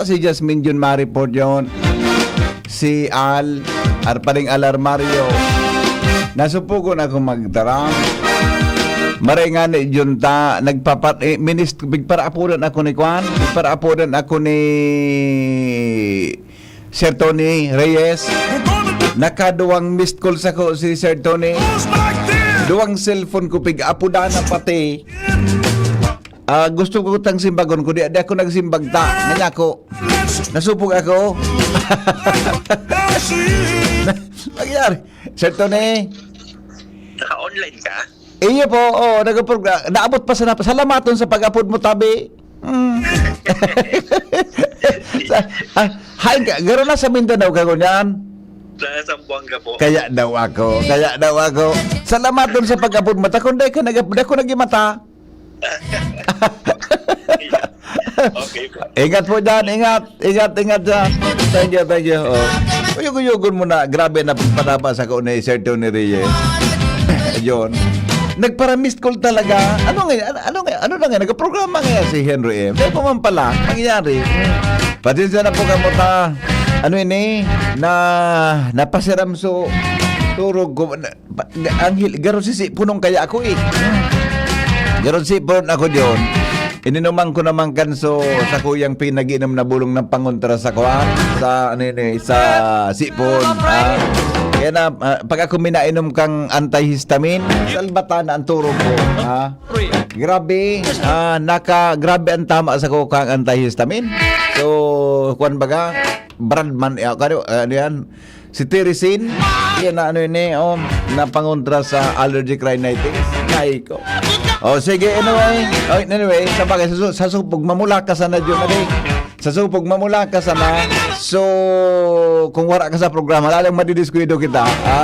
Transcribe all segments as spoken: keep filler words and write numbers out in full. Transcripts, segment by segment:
Si Jasmine Jun ma-report yon. Si Al, Arpaling Al Armario. Nasupugon ako magtaram. Maray nga ni Junta, nagpapat-, eh, minis-, pigparaapodan ako ni Kwan, pigparaapodan ako ni Sir Tony Reyes. Nakaduwang missed call sa ko si Sir Tony. Duwang cellphone ko pig-apodan na pati. Ah, gusto ko tang simbagon ko, di, di ako nagsimbag ta. Nganya ako. Nasupog ako. Nangyari. Sir Tony. Naka-online ka? Iyo po, oo, nagaprograma. Naabot pa sa nap-, salamaton sa pag-apod mo, tabi. Mm. Sa, ah, hain ka, garo na sa Mindanao ka, ngunyan? Sa Zamboanga po. Kaya daw ako, kaya daw ako. Salamaton sa pag-apod mo. Ta, kung dai ka nag-, dai ko nagimata. Okay po. Ingat po dyan, ingat, ingat, ingat dyan. Thank you, thank you. Oh. Uyog-uyogon mo na, grabe na panaba sa ko ni Sir Tony Reyes. Yun. Nagpara-missed call talaga. Ano nga, ano, ano nga, ano na nga, nagprograma nga si Henry M. Dahil pa man pala, nangyari. Pasensya na po kamo ta. Ano ini? Na, napasiram so, turog ko. Na, ba, ga-, anghel, garo si si punong kaya ako eh. Garo si punong ako, John. Ininuman ko naman kan so sa kuyang pinag-inom na bulong ng pangontra sa kuwan, sa, ano yun eh, sa sipon, ha? Kaya na, ah, pag ako minainom kang antihistamine, salbata na ang turog ko, ha? Grabe, ah, naka, grabe ang tama sa kukang antihistamine. So, kuwan baga, Bradman, eh, ano, ano yan? Si Teresin, yan na ano yun eh, oh, napangontra sa allergic rhinitis. Ay ko. Oh, sige, anyway. Oh, anyway, sa bagay, sa, su- sa supog, mamula ka sana dyan, okay? Sa supog, mamula ka sana. So, kung wala ka sa programa, lalang madidiskuido kita. Ha?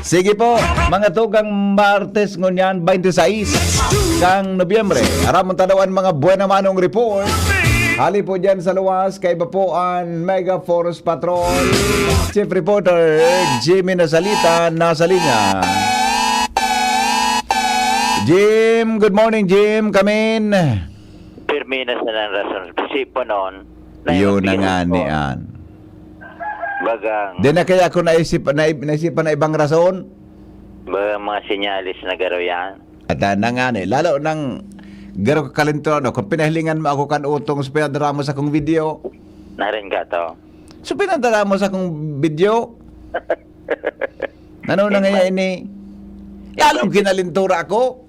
Sige po, mga tugang Martes ngunyan, twenty-six kang Nobyembre. Aramon tadawan mga buena manong report. Hali po dyan sa luwas, kaiba po an Mega Force Patrol. Chief Reporter Jimmy Nasalita, nasa linya. Jim, good morning, Jim. Kamin. Pirmi na sa nang rason. Kasi po noon, Yun na naimbestigahan nga ko. Niyan. Bagang Di na kaya ako naisip, naip-, naisipan na ibang rason? Bagang mga sinyalis na garo yan. At, ah, na nga ni, lalo nang garo ka kalinturan, no? Kung pinahilingan mo ako kan utong sa pinadara mo sa kong video. Narin ka to. So, pinadara mo sa kong video? Ano na nga ini? Lalong kinalintura ako.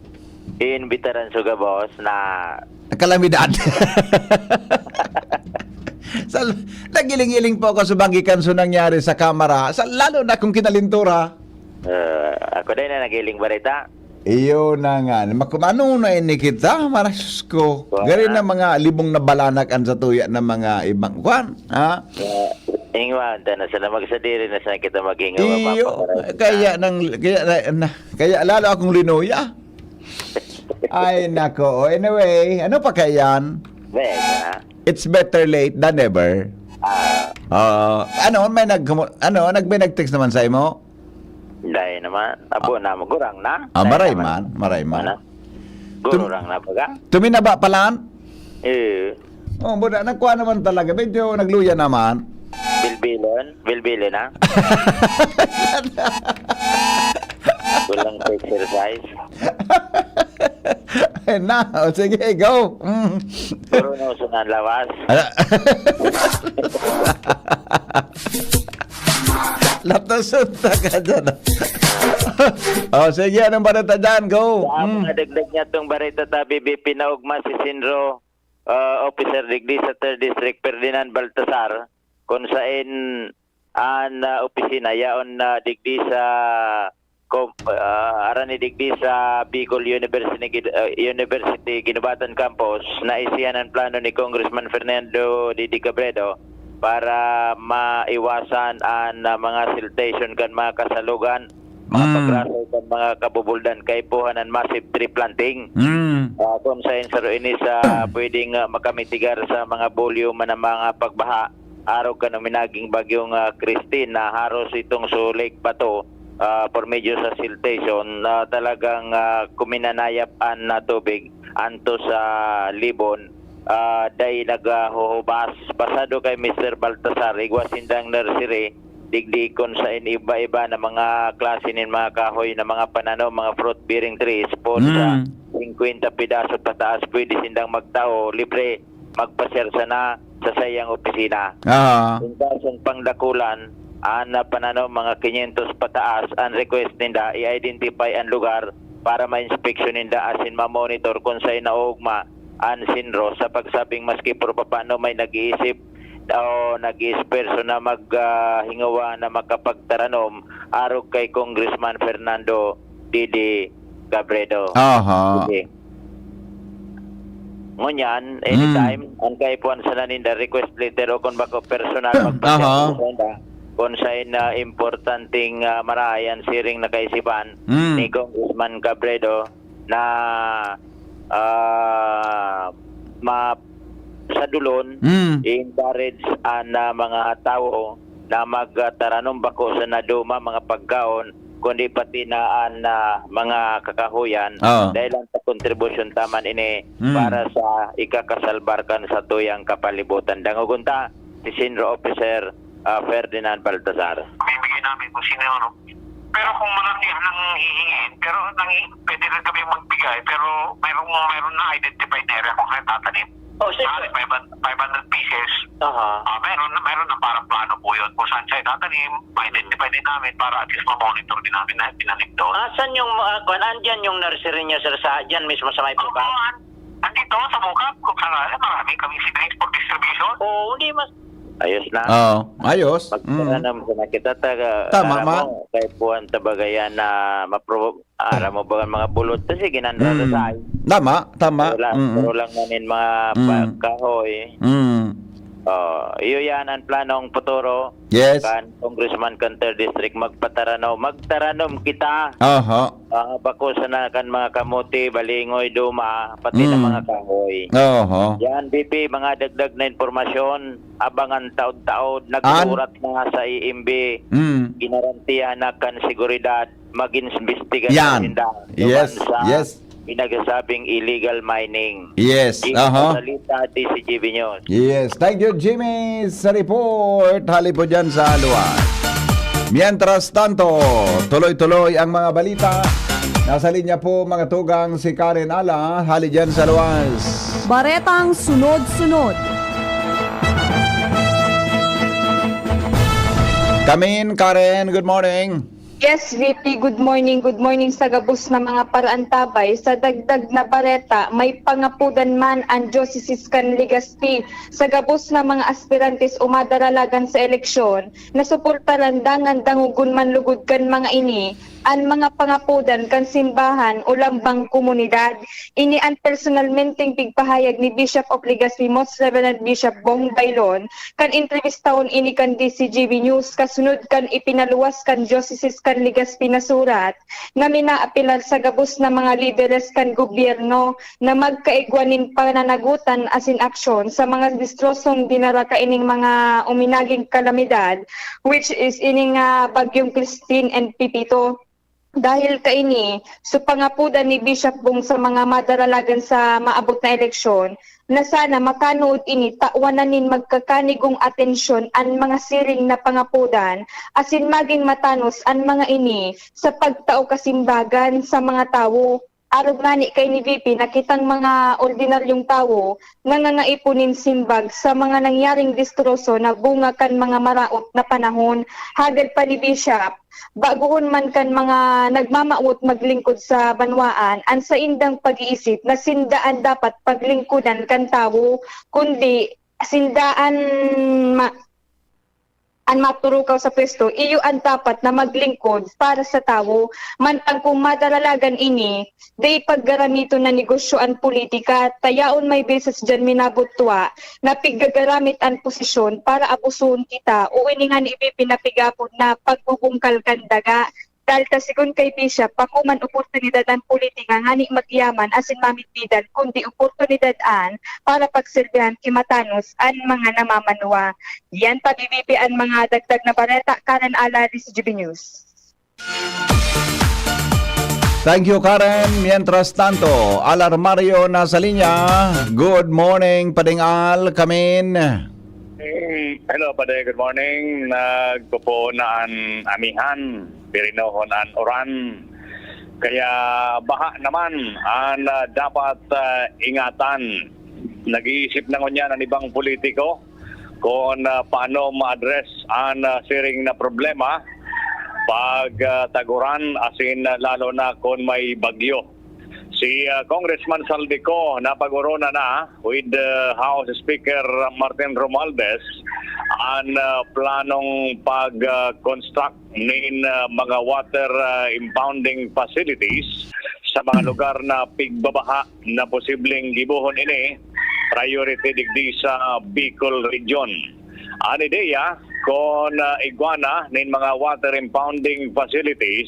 Iimbitaran sa gabos na Kalamidad. Sa, nagiling-iling po ako sa banggikan so nangyari sa kamara. Sa, lalo na kung kinalintura. Ah, ako din na nagiling barita. Iyo na nga. Mak-, ano na ini kita? Marasus ko. Gari na mga libong na balanak an sa tuya na mga ibang kwan. Ha? Ah, ingwan, ta na sila magsadiri na sa kita maghingaw, Iyo, mapaparaos na. Kaya nang, kaya na, na, kaya lalo akong linuya. Ay, nako. O, anyway, ano pa kaya yan? Bega. It's better late than never. Ah. Oo. Ano, may nag-, ano, nag-, may nag-text naman sa imo? Dai naman. Abo na, magurang na. Ah, Dai maray naman. Man, maray man. Ano? Tum-, Gururang na baga? Tuminaba palan? Eh. Oh, buda, nagkuha naman talaga. Medyo nagluya naman. Bilbilon? Bilbilon na? Walang exercise. Ayun na. O, sige, go. Mm. Puro na uso na lawas. Ala. Latasunta ka dyan. O, sige, anong balita dyan? Go. Sa Mm. mga dagdag niya itong barita, tabi, bi-, pinaugma si Sinro, ah, officer digdi sa Third District, Ferdinand Baltasar, kung sain an, ah, opisina yaon na digdi sa kom-, ah, arani digdi sa Bicol University, ah, University Guinobatan Campus, naisihan an plano ni Congressman Fernando Didi Cabredo para maiwasan an, ah, mga siltation kan mga kasalugan, mga Mm. pagrasaw kan mga kabubuldan, kaipuhan an massive tree planting. Mm. Ah, kung sain saro ini sa pwedeng, ah, makamitigar sa mga volume na mga pagbaha, arog kan uminaging bagyong, ah, Christine, na haros itong so Lake Bato, ah, por medyo sa siltation, na talagang, ah, kuminanayap an, ah, tubig anto sa Libon, ah, dai naghuhubas. Pasado kay Mister Baltasar, igwa sindang nursery, digdi kun sa in iba-iba na mga klase nin mga kahoy na mga pananom, mga fruit-bearing trees, po sa Mm. singkwenta pidaso pataas, pwede sindang magtao, libre, magpasyar sana sa saiyang opisina. Ah. Kun kasong pangdakulan, an, ah, pananom, mga kinyentos pataas, an request ninda, i-identify an lugar para ma-inspeksyon ninda asin ma-monitor kun saen naugma an SINRO sa pagsabing maski puro papano may nag-iisip o nag-iesperso na mag, ah, hingawa na makapagtaranom arog kay Congressman Fernando Didi Cabredo. Aha. Sige. Ngunyan, anytime, Mm. ang kaipuhan sana ninda, request letter o kung bako personal, Aha. magpasensya ninda, kung saen na importanteng, ah, marahay an siring na kaisipan Mm. ni Congressman Cabredo na, ah, ma-, sa dulon, Mm. i-encourage an, ah, mga tawo na magtaranom bako sa naduma mga pagkaon, kundi pati na an, ah, mga kakahoyan, Oo. dahil ang kontribusyon taman ini Mm. para sa ikakasalbar kan satuyang kapalibutan. Dangogon ta, si Sinro Officer, ah, Ferdinand Baltazar. Bibigyan namin kung sino yung ano. Pero kung malaki ang hihingin, pero nang, pwede rin kami magbigay, pero mayroong, mayroon na identified na area kung saan tatanim. Oh, sir. Bali, five hundred, five hundred pieces. Aha. Ah, meron na, meron na parang plano po yun. Kung saan siya itatanim, ma-identify din namin para at least ma-monitor din namin na tinanim doon. Ah, saan yung, ah, kwan? Andyan yung nursery niya, sir, sa, dyan mismo sa may Oo, baba? an-, andito, sa Bukab, kung saan, marami kami seedlings for distribution. Oo, hindi mas- Ayos na. Oo, ayos. Magpara Mm. naman sa nakita, taga, Tama, aram ma. mo, kay Juan Tabagayan na mapro-, aram mo ba ang mga bulot? Kasi ginanda Mm. sa tayo. Tama, tama. Pero lang, Mm. pero lang nanin mga Mm. pagkahoy. Mm. Oh, iyo yan ang planong futuro. Yes. Kan Congressman kan third District, magpataranom. Magtaranom kita. Aha. Ah, bako sana kan mga kamote, balingoy, duma, pati na Mm. mga kahoy. Aha. Yan, B P, mga dagdag na impormasyon, abangan taod-taod. An? Nagsurat na sa E M B, Mm. ginarantiya na kan seguridad, mag-imbestiga Yan. na sinda Yes, duman sa yes. pinagsasabing illegal mining. Yes, Di aha. Salita, D C G B News. Yes, thank you, Jimmy, sa report. Hali po dyan sa Aluan. Mientras tanto, tuloy-tuloy ang mga balita. Nasa linya po, mga tugang, si Karen Ala, hali dyan sa Luwas. Baretang sunod-sunod. Kamin, Karen, good morning. Yes, V P, good morning. Good morning sa gabos na mga paraantabay. Sa dagdag na bareta, may pangapudan man an Diocese kan Legazpi sa gabos na mga aspirantes o madaralagan sa eleksyon na suportaran dangan dangogon man lugod kan mga ini an mga pangapudan kan simbahan o lambang komunidad. Ini an personalmenteng pigpahayag ni Bishop of Legazpi, Most Reverend Bishop Bong Bailon, kan entrevistahon ini kan D C G B News kasunod kan ipinaluwas kan Diocese kan Legazpi na surat na minaapelar sa gabos na mga lideres kan gobyerno na magkaigwa nin pananagutan asin aksyon sa mga destrosong dinara kaining mga uminaging kalamidad, which is ini nga Bagyong Christine and Pepito. Dahil kaini, so pangapudan ni Bishop Bong sa mga madaralagan sa maabot na eleksyon, na sana makanood ini tawan na nin magkakanigong atensyon an mga siring na pangapudan, asin magin matanos an mga ini sa pagtao kasimbagan sa mga tawo. Arog ngani kay ni V P, na kitang mga ordinaryong tawo nangangaipo nin simbag sa mga nangyaring destroso na bunga kan mga maraot na panahon. Hagad pa ni Bishop, bagoon man kan mga nagmamawot maglingkod sa banwaan an saindang pag-iisip na sinda an dapat paglingkodan kan tawo, kundi sinda an ma-, an maturukaw sa pwesto, iyo an dapat na maglingkod para sa tawo. Mantang kung madaralagan ini, dai paggaramiton na negosyo an politika, ta yaon may beses diyan minabutwa na piggagaramit an posisyon para abusuhon kita, o ini nga ni V P na pigapod na pagbubungkal kan daga. Dahil ta sigon kay Bishop, bako man oportunidad an politika ngani magyaman asin mamidbidan, kundi oportunidad an para pagserbihan ki matanos an mga namamanwa. Yan pa, B B P, an mga dagdag na bareta. Karen Ala, D C G B News. Thank you, Karen. Mientras tanto, Alarmario na sa linya. Good morning, Pading Al, kamin. Mm, hello, Pade. Good morning. Nagpupuon na an amihan. Pirinohon an uran. Kaya baha naman an, ah, dapat, ah, ingatan. Nag-iisip na ngunyan an ibang politiko kung, ah, paano ma-address an, ah, siring na problema pag, ah, tag-uran, asin, ah, lalo na kung may bagyo. Si, ah, Congressman Zaldy Co napag-orona na with, ah, House Speaker Martin Romualdez an, ah, planong pag, ah, construct nin, ah, mga water, ah, impounding facilities sa mga lugar na pigbabaha na posibleng gibohon ini priority digdi sa Bicol Region. An ideya, kun, ah, igwa na nin mga water impounding facilities,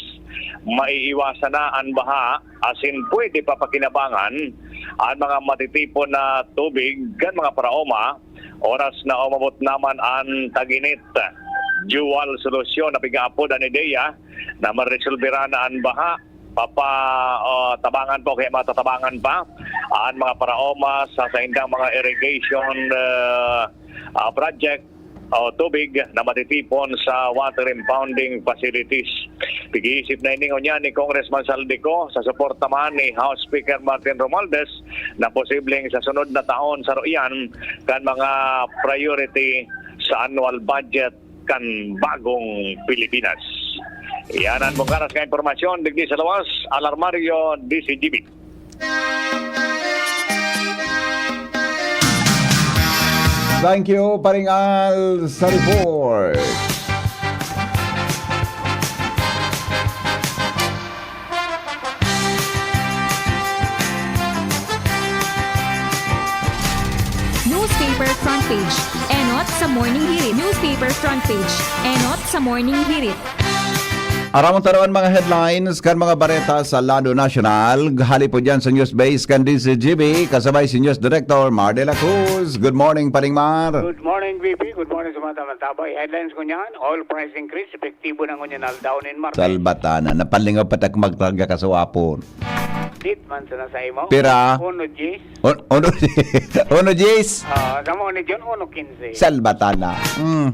maiiwasan na an baha asin pwede pa pakinabangan an mga matitipon na tubig kan mga paraoma oras na umabot naman an tag-init. Dual solusyon na pigaapod an ideya na maresolbera na an baha, papa, ah, tabangan pa o kaya matatabangan pa an mga paraoma sa saindang mga irrigation, ah, ah, project o tubig na matitipon sa water impounding facilities. Pig-iisip na ini ngunyan ni Congressman Zaldy Co sa suporta man ni House Speaker Martin Romualdez na posibleng sa sunod na taon saro iyan kan mga priority sa annual budget kan bagong Pilipinas. Iyan an bukaras nga impormasyon digdi sa luwas, Alarmario, D Z G B. Thank you, Paring Al, sa report. Newspaper front page. Enot sa Morning Hirit. Newspaper front page. Enot sa Morning Hirit. Aram mo taro an mga headlines kan mga bareta sa lado nasyonal. Hali po dyan sa News Base kan D Z G B, kasabay si News Director Mar de la Cruz. Good morning, Paring Mar. Good morning, V P. Good morning sa mga tamang tabay. Headlines ko niyan, oil price increase, epektibo na ngunyan aldaw nin Martes. Salbatana, napalingaw pa tak magkarga kaswapon. Dit man sa nasa imo. Pira? Uno diyes. Un-, uno, uno diyes? Ah, sa mo ni John, uno quince. Salbatana. Mm.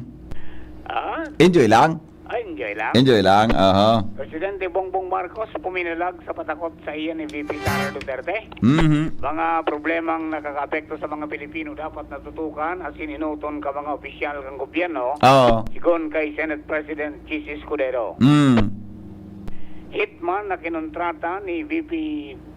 Ah? Enjoy lang. Ay, enjoy lang. Enjoy lang, aha. Presidente Bongbong Marcos puminalag sa patakot sa iya ni V P Sara Duterte. Mhm. Mga problemang nakakaapekto sa mga Pilipino dapat natutukan asin enoton kan mga opisyal kan gobyerno, Oo. sigon kay Senate President Chiz Escudero. Mm. Hitman na kinontrata ni V P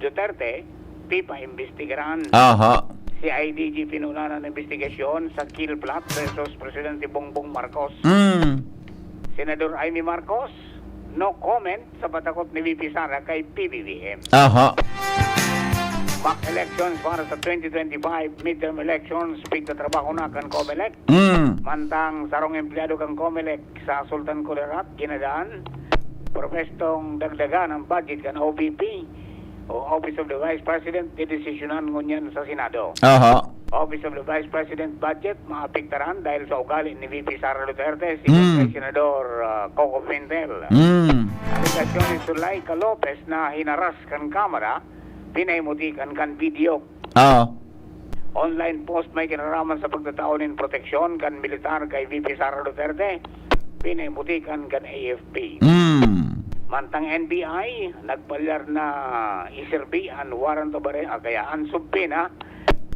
Duterte, pipaimbestigaran. Aha. C I D G pinunanan ng investigasyon sa kill plot versus Presidente Bongbong Marcos. Mm. Senador Imee Marcos, no comment sa patakot ni V P Sara kay P B B M. Aha. Mock elections para sa twenty twenty-five midterm elections, pigtatrabaho na kan Comelec. Mm. Mantang sarong empleyado kan Comelec sa Sultan Kudarat, ginadan, propwestong dagdagan ang budget kan O V P o Office of the Vice President, didesisyonan ngunyan sa Senado. Aha. Office of the Vice President budget maapektaran dahil sa ugali ni V P Sara Duterte, si Mm. Senador, ah, Coco Pimentel. Mm. Alegasyon ni Zuleika Lopez na hinaras kan Kamara, pinahimutikan kan video. Oo. Online post may kinaraman sa pagtatao nin proteksyon kan militar kay V P Sara Duterte, pinahimutikan kan A F P. Mm. Mantang N B I, nagpalyar na iserbi an warrant of arrest, ah, kaya an subpoena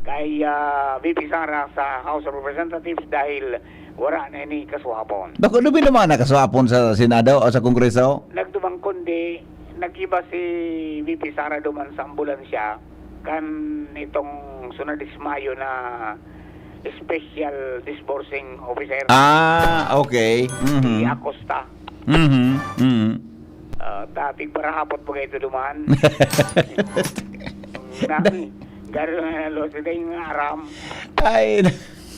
kay, ah, V P Sara sa House of Representatives dahil wara na ini kaswapon. Bako, lubi naman na kaswapon sa Senado o sa Kongreso? Nagtubang kundi, nagkiba si V P Sara duman sa ambulansya kan itong sunod Mayo na special disbursing officer. Ah, okay. Mhm. Si Acosta. Mhm, mhm. Ah, ta, pigparahapot baga ito duman. Na, garo na lo, sa dahil nga aram. Ay,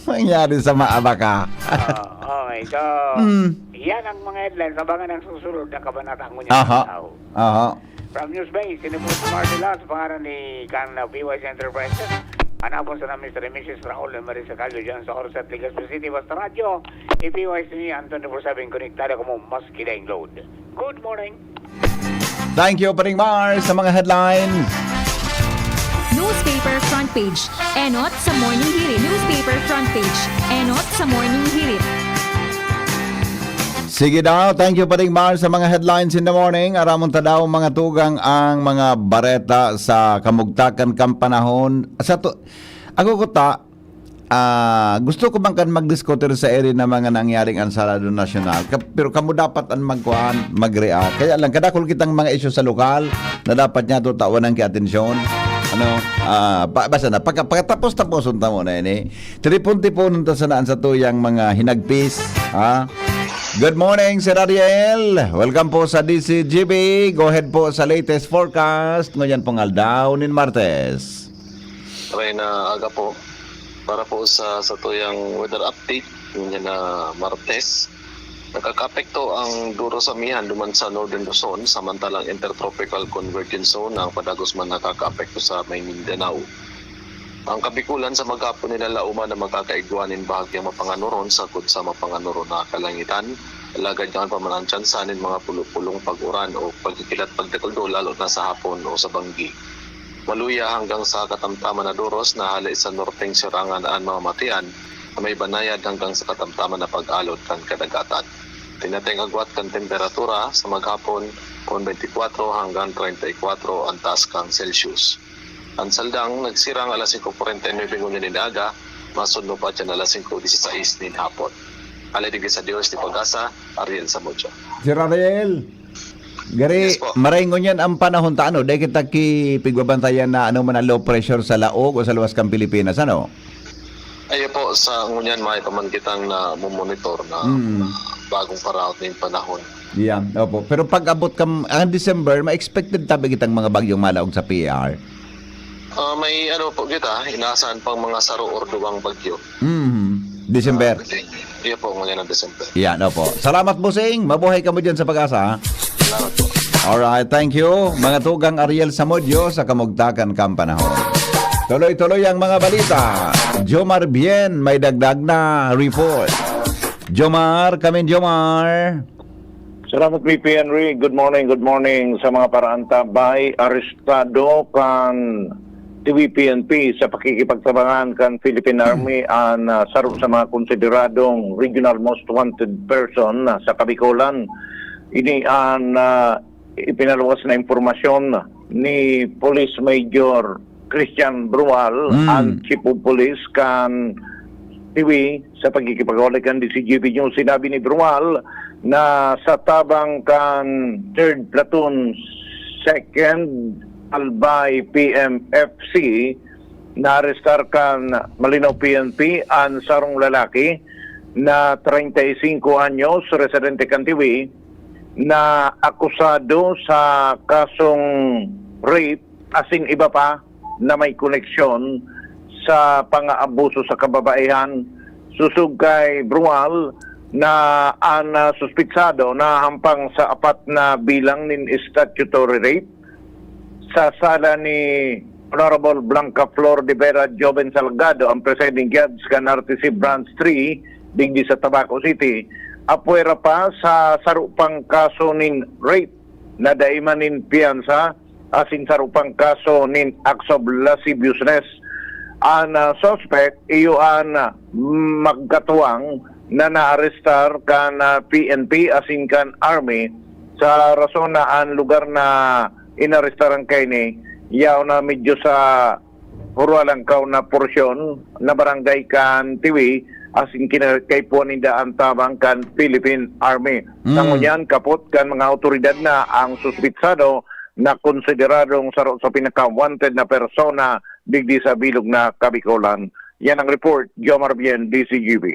nangyari sa maabaka. Ah, okay, so, Mm. yan ang mga headlines. Abangan ang susunod na kabanata ngunyan. Aha. Tao. Aha. From Newsbase, ini po si Marcela sa pangalan ni kan, uh, P Y C Enterprises. Hanapon sana Mister and Missus Raul and Marisa Callo dyan sa Orsa at Legazpi City. Basta Radyo, i-P Y C niya, ang twenty-four seven konektado kamo maski daing load. Good morning. Thank you, Paring Mar, sa mga headlines. Newspaper front page. Enot sa Morning Hirit. Newspaper front page. Enot sa Morning Hirit. Sige daw, thank you, Paring Mar, sa mga headlines in the morning. Aramon ta daw, mga tugang, ang mga bareta sa kamugtakan kan panahon. Sa to, ako kuta, ah, gusto ko man kan magdiskutir sa iri na mga nangyaring ansarado nasyonal. Ka-, pero kamo dapat an magkuan, mag-react. Kaya lang, kadakul kitang mga isyu sa lokal na dapat niya to tawanan ki atensyon. Ano, ah, ba-, basta na, pagka-, pagkatapos-taposon ta muna ini. Tipon-tiponon ta sana an satuyang mga hinagpis, ha? Good morning, Sir Ariel. Welcome po sa D C G B. Go ahead po sa latest forecast. Ngunyan pong aldaw nin Martes. Maray na aga po. Para po sa satuyang weather update, ngunyan na Martes, nakakaapekto ang duro sa amihan duman sa Northern Luzon, samantalang Intertropical Convergence Zone ang padagos man nakakaapekto sa may Mindanao. Ang Kabikulan sa maghapon nilalauman na makakaigwa nin bahagyang mapanganoron sagkod sa mapanganoron na kalangitan, alagad kan pa man an tsansa nin mga pulo-pulong pag-uran o pagkikilat pagdakul-dol, lalo na sa hapon o sa banggi. Maluya hanggang sa katamtaman na doros na hale sa norteng sirangan an mamamatian na may banayad hanggang sa katamtaman na pag-alot kan kadagatan. Tinateng agwat kan temperatura sa maghapon, kun twenty-four hanggang treinta y cuatro an taas kan Celsius. An saldang nagsirang alas singko kwarenta y nuebe ngunyan nin aga, masudno pa diyan alas singko disisais nin hapon. Alay digdi sa Dios ni Pag-asa, Ariel Samudio. Sir Ariel, gari, Yes po. Maray ngunyan ang panahon ta, ano, dai kita ki pigbabantayan na, ano man, ang low pressure sa laog o sa luwas kan Pilipinas, ano? Ayo po, sa ngunyan, may pa man kitang namomonitor na Mm. bagong paraot nin panahon. Yeah, opo. Pero pag-abot kam-, ang December, ma-expected tabi kitang mga bagyong malaog sa P R? Ah, may ano po kita, inaasahan pang mga saro or duwang bagyo. Mhm. December. Ah, kasi, iya po, ngayon ang December. Yan, opo. Salamat, Bossing. Mabuhay kamo dyan sa Pag-asa, ha? Salamat po. Alright, thank you. Mga tugang Ariel Samudio sa kamugtakan kan panahon. Tuloy-tuloy ang mga balita. Jomar Bien, may dagdag na report. Jomar, kamin Jomar. Salamat, V P Henry. Good morning, good morning sa mga paraantabay. Arestado kan T V P N P sa pakikipagtabangan kan Philippine Army an, ah, saro sa mga konsideradong regional most wanted person, ah, sa Kabikolan. Ini an, ah, ipinaluwas na impormasyon ni Police Major Christian Brual, Mm. an Chief of Police kan T V, sa pagkikipagwali kan D C G B News. Sinabi ni Brual na sa tabang kan Third Platoon, Second Albay P M F C, naarestar kan Malinao P N P an sarong lalaki na treinta y cinco anyos, residente kan T V, na akusado sa kasong rape asin iba pa na may koneksyon sa pang-aabuso sa kababaihan. Sosog kay Brual na an, ah, suspitsado nahahampang sa apat na bilang nin statutory rape sa sala ni Honorable Blanca Flor de Vera Joven Salgado, ang presiding judge kan R T C Branch three digdi sa Tabaco City. Apwera pa sa saro pang kaso nin rape na dai man nin piyansa asin saro pang kaso nin acts of lasciviousness. An, ah, suspect, iyo an, ah, magkatuwang na naarestar kan, ah, P N P asin kan Army, sa rason na an lugar na inarestaran kaini, yaon na medyo sa Hurwalangkaw na porsyon na barangay kan Tiwi, asin kina-, kaipuhan ninda an tabang kan Philippine Army. Mm. Sa ngunyan, kapot kan mga awtoridad na ang suspitsado na konsideradong saro sa pinaka-wanted na persona digdi sa bilog na Kabikolan. Yan ang report, Jomar Bien, D C G B.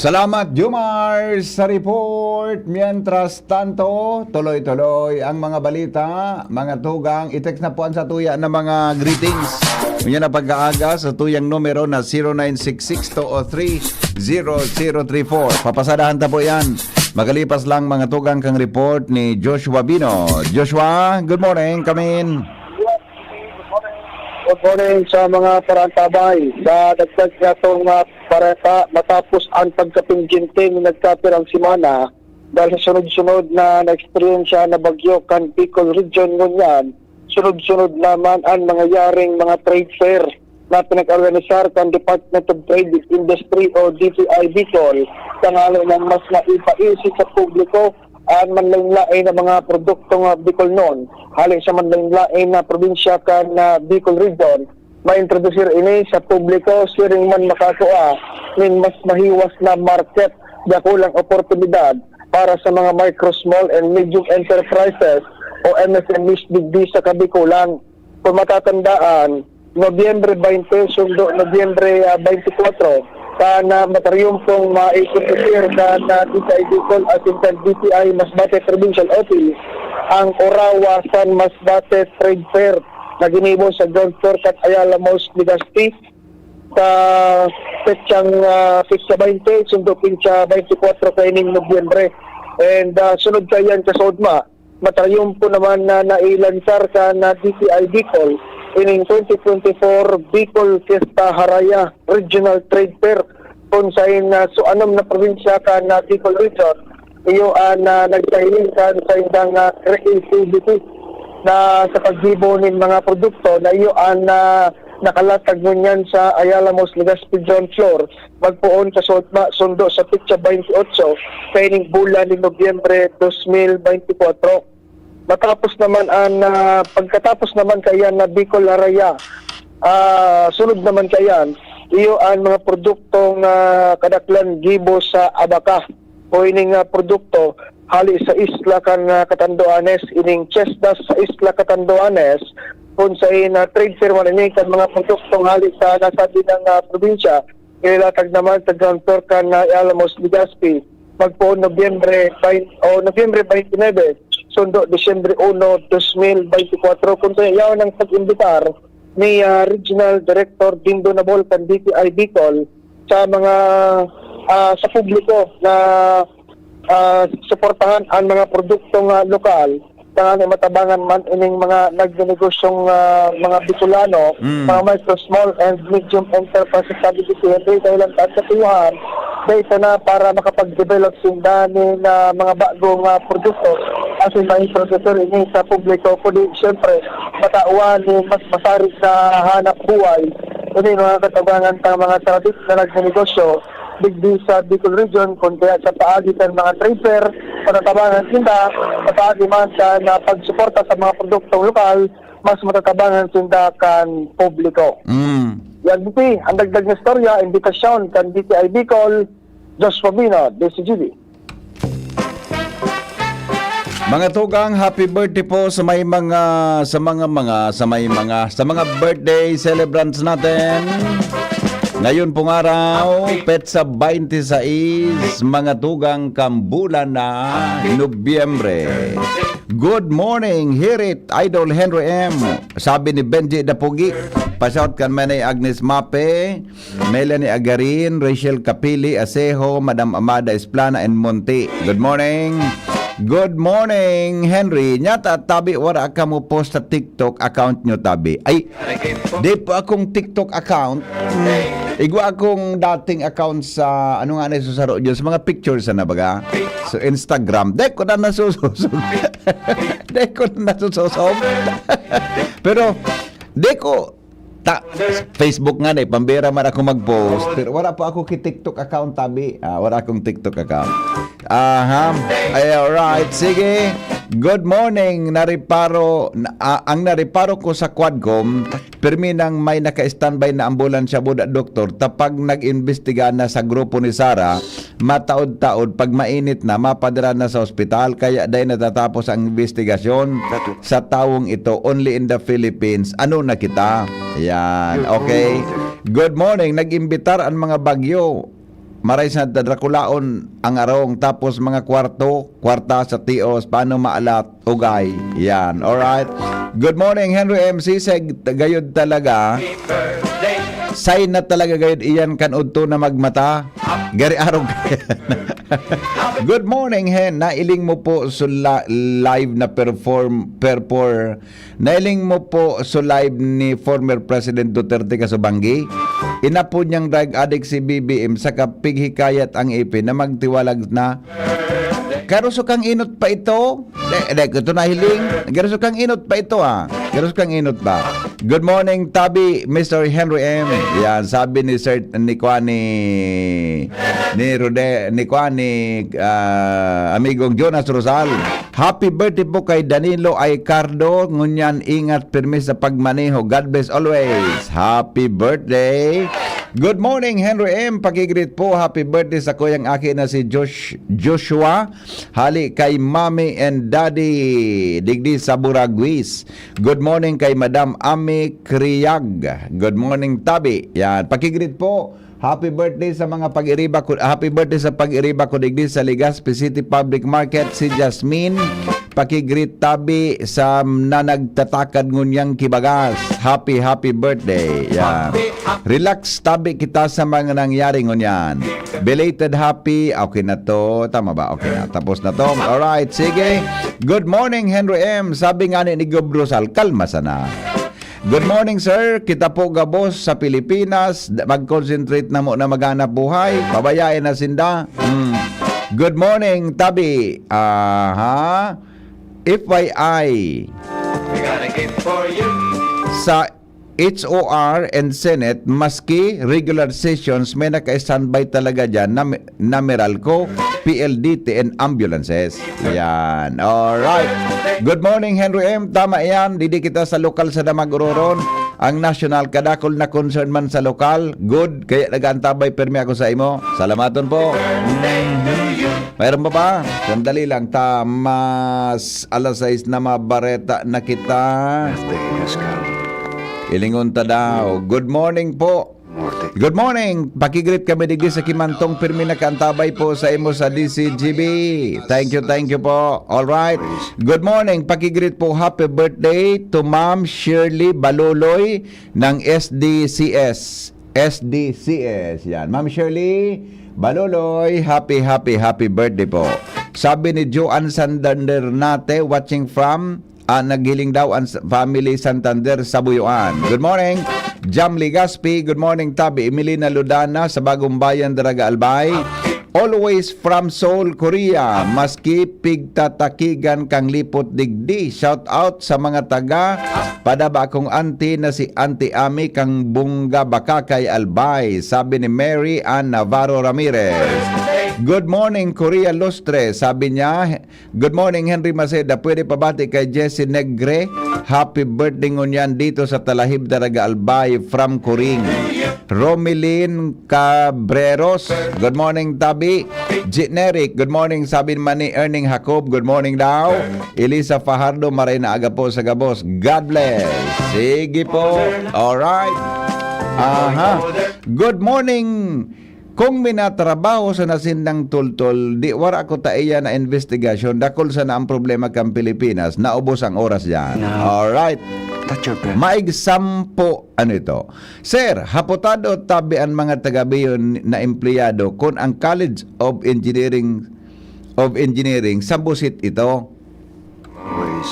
Salamat, Jomar, sa report. Mientras tanto, tuloy-tuloy ang mga balita. Mga tugang, i-text na po ang satuya na mga greetings. Unya na pag-aaga sa tuyang numero na zero nine six six two oh three zero zero three four. Papasadahan ta po yan. Makalipas lang, mga tugang, kang report ni Joshua Bino. Joshua, good morning. Come in. Good morning sa mga parantabay. Sa dagdag natong, ah, pareta, matapos ang pagkapingginting nagkapirang semana, Dahil sa sunod-sunod na naeksperyensya na bagyo kan Bicol Region ngunyan, sunod-sunod naman an nangyayaring mga trade fair na pinag-organisar kan Department of Trade and Industry o D T I Bicol, tanganing mas maipaisi sa publiko an manlain-lain na mga produktong, ah, Bicolnon hale sa manlain-lain na probinsya kan, ah, Bicol Region. Maintrodusir ini sa publiko siring man makakua nin mas mahiwas na market, dakulang oportunidad para sa mga micro, small and medium enterprises o M S M Es digdi sa Kabikulan. Kung matatandaan, Nobyembre twenty sundo Nobyembre, ah, twenty-four, kan, ah, mataryumpong maintrodusir kan, ah, D T I Bicol asin kan D T I Masbate Provincial Office ang Orawa San Masbate Trade Fair na ginibo sa ground floor kan Ayala Malls, Legazpi sa petsang, ah, petsa twenty sundo petsa twenty-four kaining Nobyembre. And, ah, sunod kaiyan, kasaudma, matarayumpo naman na nailansar kan, ah, D T I Bicol ining twenty twenty-four Bicol Fiesta Haraya Regional Trade Fair, kun saen, ah, suanom na probinsya kan, ah, Bicol Region iyo an, ah, nagpahiling kan saindang, ah, creativity na sa paggibo nin mga produkto na iyo an, ah, nakalatag ngunyan sa Ayala Malls, Legazpi ground floor, magpoon sa sud-, sundo sa petsa twenty-eight kaining bulan ni Nobyembre dos mil beintikwatro. Matapos naman an, ah, pagkatapos naman kaiyan na Bicol Haraya, ah, sunod naman kaiyan, iyo an mga produktong, ah, kadaklan gibo sa abaka o ining, ah, produkto hali sa isla kan, ah, Catanduanes, ining Chesdas sa isla Catanduanes, kun saen, ah, trade fair man ini kan mga produktong hali sa nasabing, ah, probinsya, inilatag naman sa ground floor kan, ah, Ayala Malls, Legazpi, magpoon Nobyembre twenty o Nobyembre twenty-nine, sundo Disyembre uno, dos mil beintikwatro, kun saen yaon ang pag-imbitar ni, ah, Regional Director Dindo Nabol kan D T I Bicol sa mga, ah, sa publiko na, ah, suportahan ang mga produktong, ah, lokal, tanganing matabangan man ining mga nagnenegosyong, ah, mga Bicolano, Mm. mga micro, small and medium enterprises sa D T I, dahilan ta sa tuyuhan, dahil sana para makapag-develop sinda nin, ah, mga bagong, ah, produkto asin maintrodusir ini sa publiko, kundi siyempre matawan nin mas masarig na hanap buhay. Ini mga katabangan tang mga tradit na nagnenegosyo digdi sa Bicol Region, kun kaya sa paagi kan mga trade fair, matatabangan sinda, sa paagi man kan, ah, pagsuporta sa mga produktong lokal, mas matatabangan sinda kan publiko. Mm. Yan, D P, ang dagdag na istorya, imbitasyon kan D T I Bicol, Josh Pabino, D C G B. Mga tugang, happy birthday po sa may mga, sa mga, mga, sa may mga, sa mga birthday celebrants natin. Ngayon pong araw, petsa twenty-six, mga tugang, kan bulan na Nobyembre. Good morning, hear it, Idol Henry M. Sabi ni Benji Dapugi, pa-shout kan Manay Agnes Mape, Melanie Agarin, Rachel Capili, Asejo, Madam Amada Esplana, and Monti. Good morning. Good morning, Henry. Nyata, tabi, wala ka mo post sa TikTok account nyo, tabi. Ay, di po akong TikTok account. Igwa akong dating account sa, ano nga na susaro dyan, sa mga pictures na baga. So, Instagram. Di ko na nasususog. Di ko na nasususog. Pero, di ko, ta, Facebook nga na, eh, pambira man ako mag-post. Pero wala pa ako ki TikTok account, tabi. Ah, wala akong TikTok account. Aha. Ay, alright. Sige. Good morning. Nariparo, na, ah, ang nariparo ko sa Quadcom, pirmi nang may naka-standby na ambulansya, buda doktor. Tapag nag-imbestiga na sa grupo ni Sara, mataod-taod, pag mainit na, mapadara na sa ospital. Kaya dai natatapos ang investigasyon sa tawong ito, only in the Philippines. Ano na kita? Yan. Okay. Good morning. Nag-imbitar ang mga bagyo. Maray sa Drakulaon ang arong, tapos mga kwarto, kwarta sa tios, paano maalat, ugay. Yan, alright. Good morning, Henry M C. Seg-, gayod talaga. Sign na talaga gayod iyan kan udto na magmata. Gari arog. Good morning, Hen. Nailing mo po sa la-, live na perform, perfor-, Nailing mo po sa live ni former President Duterte kasubanggi? Inapod niyang drug addict si B B M saka pighikayat ang ipin na magtiwalag na Karuso kang inot pa ito? Dai, dai ko ito nahiling. Karuso kang inot pa ito, ah. Karuso kang inot ba? Good morning, Tabi, Mister Henry M. Yan, sabi ni Sir, ni Kuan, ni, ni Rode, ni Kuan, ni, ah, amigong Jonas Rosal. Happy birthday po kay Danilo Aicardo. Ngunyan, ingat pirmi sa pagmaneho. God bless always. Happy birthday. Good morning, Henry M. Pakigreet po. Happy birthday sa kuyang aki na si Josh, Joshua. Hali kay Mommy and Daddy digdi sa Buraguis. Good morning kay Madam Ami Criag. Good morning, Tabi. Yan, pakigreet po. Happy birthday sa mga pag-iriba ko, happy birthday sa pag-iriba ko digdi sa Legazpi City Public Market, si Jasmine. Pakigreet, Tabi, sa na nagtatakad ngunyang kibagas. Happy, happy birthday. Yan. Relax, Tabi, kita sa mga nangyari ngunyan. Belated happy. Okay na to. Tama ba? Okay na. Tapos na to. Alright. Sige. Good morning, Henry M. Sabi nga ni Gob Rosal, kalma sana. Good morning, sir. Kita po gabos sa Pilipinas. Da-, mag-concentrate na mo na maghanap buhay. Pabayaan na sinda. Hmm. Good morning, Tabi. Aha. F Y I. Sa H O R and Senate, maski regular sessions, may naka-standby talaga dyan na, na Meralco, P L D T, and ambulances. Yan. Alright. Good morning, Henry M. Tama yan. Didi kita sa lokal sa Damag, Ororon. Ang national, kadakol na concern man sa lokal. Good. Kaya nag-aantabay permi ako sa imo. Salamaton po. Mhm. Mayroon pa ba? Sandali lang. Tamas, alas sais na, mabareta na kita. Birthday has come. Ilingon ta daw. Good morning po. Morte. Good morning. Pakigreet kami digdi sa Kimantong, pirmi nakaantabay po sa imo sa D C G B. Thank you, thank you po. All right. Good morning. Pakigreet po, happy birthday to Ma'am Shirley Baluloy ng S D C S. S D C S. Yan. Ma'am Shirley Baluloy, happy, happy, happy birthday po. Sabi ni Joan Santander Nate, watching from, ah, naghiling daw ang s-, family Santander sa Buyuan. Good morning, Jam Legaspi. Good morning, Tabi. Emilina Ludana sa Bagong Bayan, Daraga Albay. Always from Seoul, Korea. Maski pigtatakigan kang lipot digdi. Shout out sa mga taga Padaba, akong auntie na si Auntie Ami kang Bunga Bakakay, Albay. Sabi ni Mary Ann Navarro Ramirez. Good morning, Korea Lustre. Sabi niya, "Good morning, Henry Maceda. Pwede pabati kay Jessie Negre. Happy birthday ngunyan dito sa Talahib, Daraga Albay, from Coring." Romilin Cabreros, good morning, Tabi. Generic, good morning, sabi man ni Erning Jacob, good morning daw. Elisa Fajardo, maray na aga po sa gabos. God bless. Sige po. Alright. Aha. Good morning. Kung minatrabaho sa nasindang tultol, di wara ko ta iya na investigasyon, dakul sana ang problema kan Pilipinas, naubos ang oras diyan. No. Alright. Touch your breath. Maig sampo, ano ito? Sir, hapotado tabi an mga taga-Bion na empleyado kun ang College of Engineering, of Engineering sa Busit ito. Always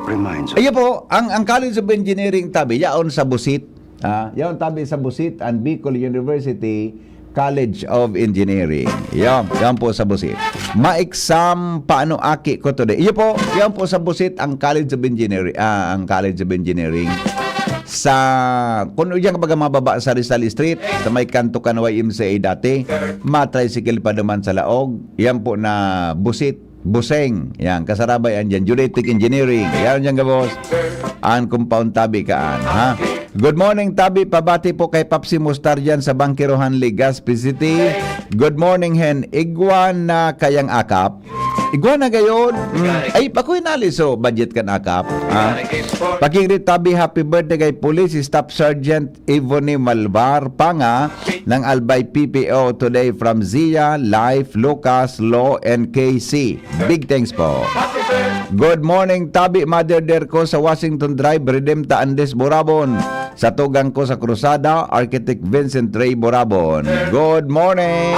reminds us. Ayan po, ang, ang College of Engineering tabi, yaon sa Busit. Ah, yaon tabi sa Busit, ang Bicol University College of Engineering. Yan, yan po sa Busit. Ma-exam paano aki ko today. Iyo po, yan po sa Busit, ang College of Engineering, ah, ang College of Engineering. Sa, kung diyan ka baga mababa sa Rizal Street, sa may kanto kan Y M C A dati, ma-tricycle pa naman sa Laog. Yan po na Busit, Buseng. Yan, kasarabay yan dyan. Geodetic Engineering. Yan dyan, gabos. Ang compound tabi kaan, ha? Good morning, tabi. Pabati po kay Papsi Mustar dyan sa Bangkirohan, Legazpi City. Good morning, Hen. Igwa na kayang akap. Igwa na gayon. Mm. Ay, pakuy na liso. Budget kan akap. Ha? Pakigreet tabi, happy birthday kay Police Staff Sergeant Ivone Malvar Panga ng Albay P P O today from Zia, Life, Lucas, Lo, and K C. Big thanks po. Good morning, tabi, Mother Derco sa Washington Drive, Redemta, Andes, Borabon. Sa tugang ko sa Cruzada, Architect Vincent Ray Borabon. Good morning.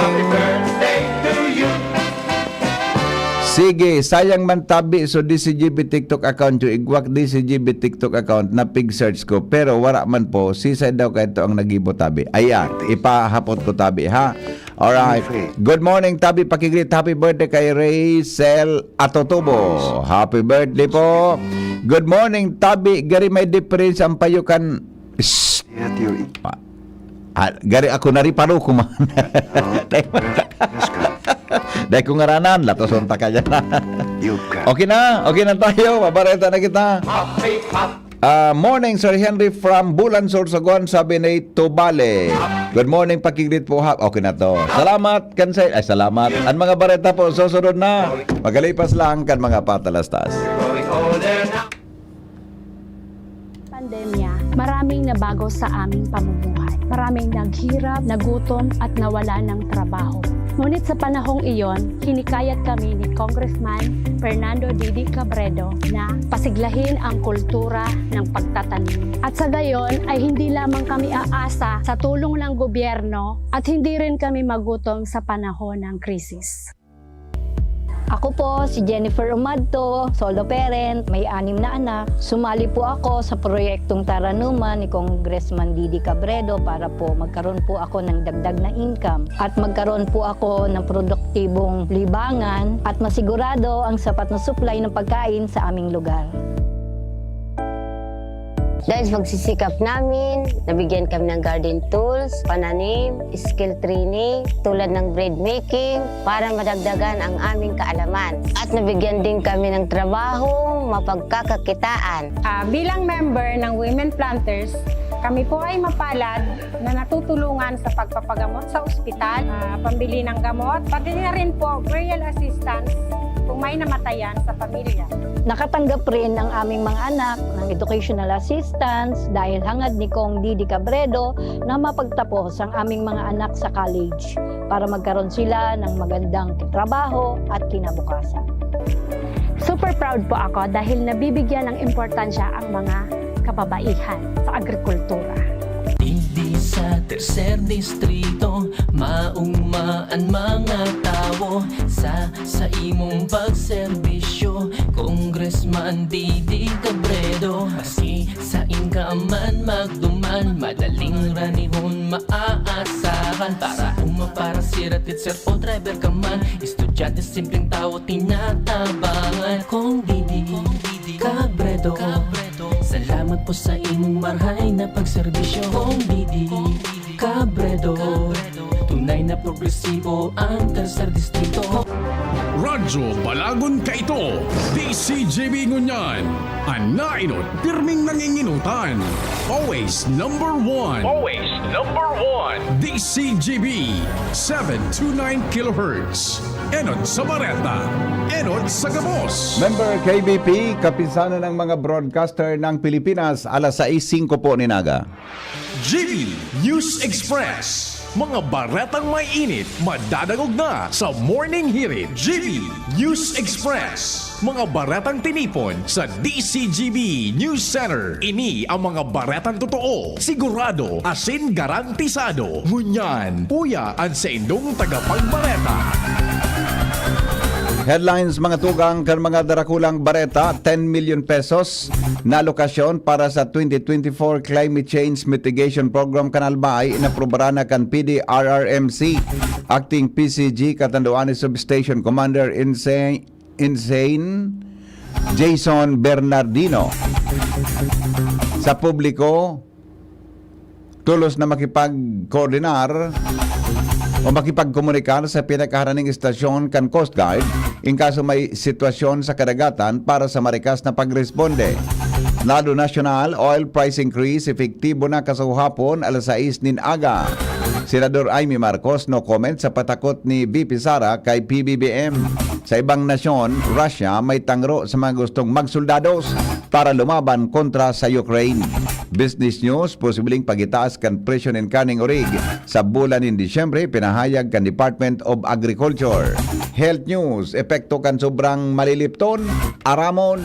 Sige, sayang man tabi, so D C G B TikTok account yung igwak D C G B TikTok account na pig-search ko, pero wala man po, sisay daw kayo ang nagibo tabi. Ayan, ipahapot ko tabi, ha? Alright. Good morning, tabi, pakigreet. Happy birthday kay Rachel Atotubo. Happy birthday po. Good morning, tabi. Gari may difference ang payo kan... Shh! Ah, gari ako na rin, paro ko man. Dahil ko ngaranan, latoson ta kaya na. Okay na, okay na tayo, mabareta na kita. Ah, morning, Sir Henry from Bulan, Sorsogon, sabi ni Tubale. Good morning, pakigreet po, ha. Okay na to. Salamat, kan sa... Ay, salamat. Ang mga bareta po, susunod na. Magalipas lang kan mga patalastas. Pandemya, maraming nabago sa aming pamumuhay. Maraming naghirap, nagutom at nawala ng trabaho. Ngunit sa panahong iyon, hinikayat kami ni Congressman Fernando Didi Cabredo na pasiglahin ang kultura ng pagtatanim. At sa gayon ay hindi lamang kami aasa sa tulong ng gobyerno at hindi rin kami magutom sa panahon ng krisis. Ako po si Jennifer Umadto, solo parent, may anim na anak. Sumali po ako sa proyektong Taranuman ni Congressman Didi Cabredo para po magkaroon po ako ng dagdag na income at magkaroon po ako ng produktibong libangan at masigurado ang sapat na supply ng pagkain sa aming lugar. Dahil sa pagsisikap namin, nabigyan kami ng garden tools, pananim, skill training, tulad ng bread making, para madagdagan ang aming kaalaman. At nabigyan din kami ng trabahong mapagkakakitaan. Ah, bilang member ng Women Planters, kami po ay mapalad na natutulungan sa pagpapagamot sa ospital, ah, pambili ng gamot, pati na rin po burial assistance kung may namatayan sa pamilya. Nakatanggap rin ang aming mga anak ng educational assistance dahil hangad ni Cong Didi Cabredo na mapagtapos ang aming mga anak sa college para magkaroon sila ng magandang trabaho at kinabukasan. Super proud po ako dahil nabibigyan ng importansya ang mga kababaihan sa agrikultura. Digdi sa tercer distrito, mauma an mga tawo sa sa imong pagserbisyo, Congressman Didi Cabredo. Maski sain ka man magduman, madaling ranihon maaasahan. Para uma, para sira, teacher o driver ka man, estudyante, simpleng tawo, tinatabangan. Cong Didi Cabredo, salamat po sa imong marhay na pagserbisyo. Cong Didi Cabredo, tunay na progresibo ang tercer distrito. Radyo Balagon Kaito, D C G B ngunyan, an nainot pirming nanginginutan. Always number one. Always number one. D C G B, seven two nine kilohertz. Enot sa Bareta, enot sa Gabos. Member K B P, Kapisanan ng mga Broadcaster ng Pilipinas, alas sais singko po nin aga. G B News Express. Mga baretang may init, madadangog na sa Morning Hirit. G B News Express. Mga baretang tinipon sa D C G B News Center. Ini ang mga baretang totoo, sigurado, asin garantisado. Ngunyan, uya an saindong tagapagbareta. Headlines, mga tugang kan mga darakulang bareta. Ten million pesos na alokasyon para sa twenty twenty-four Climate Change Mitigation Program kan Albay, inaprobaran na kan P D R R M C, Acting P C G, Catanduanes Substation Commander Insane, Insane Jason Bernardino. Sa publiko, tolos na makipagkoordinar o makipagkomunikar sa pinakaharaning estasyon kan Coast Guard in kaso may sitwasyon sa kadagatan para sa marikas na pagresponde. Lado nasyonal, oil price increase epektibo na kasuhapon alas sais nin aga. Senador Imee Marcos, no comment sa patakot ni V P Sara kay P B B M. Sa ibang nasyon, Russia may tangro sa mga gustong magsoldados para lumaban kontra sa Ukraine. Business News, posibleng pagitaas kan presyo nin karneng orig sa bulan nin Disyembre, pinahayag kan Department of Agriculture. Health News, epekto kan sobrang malilipton, aramon.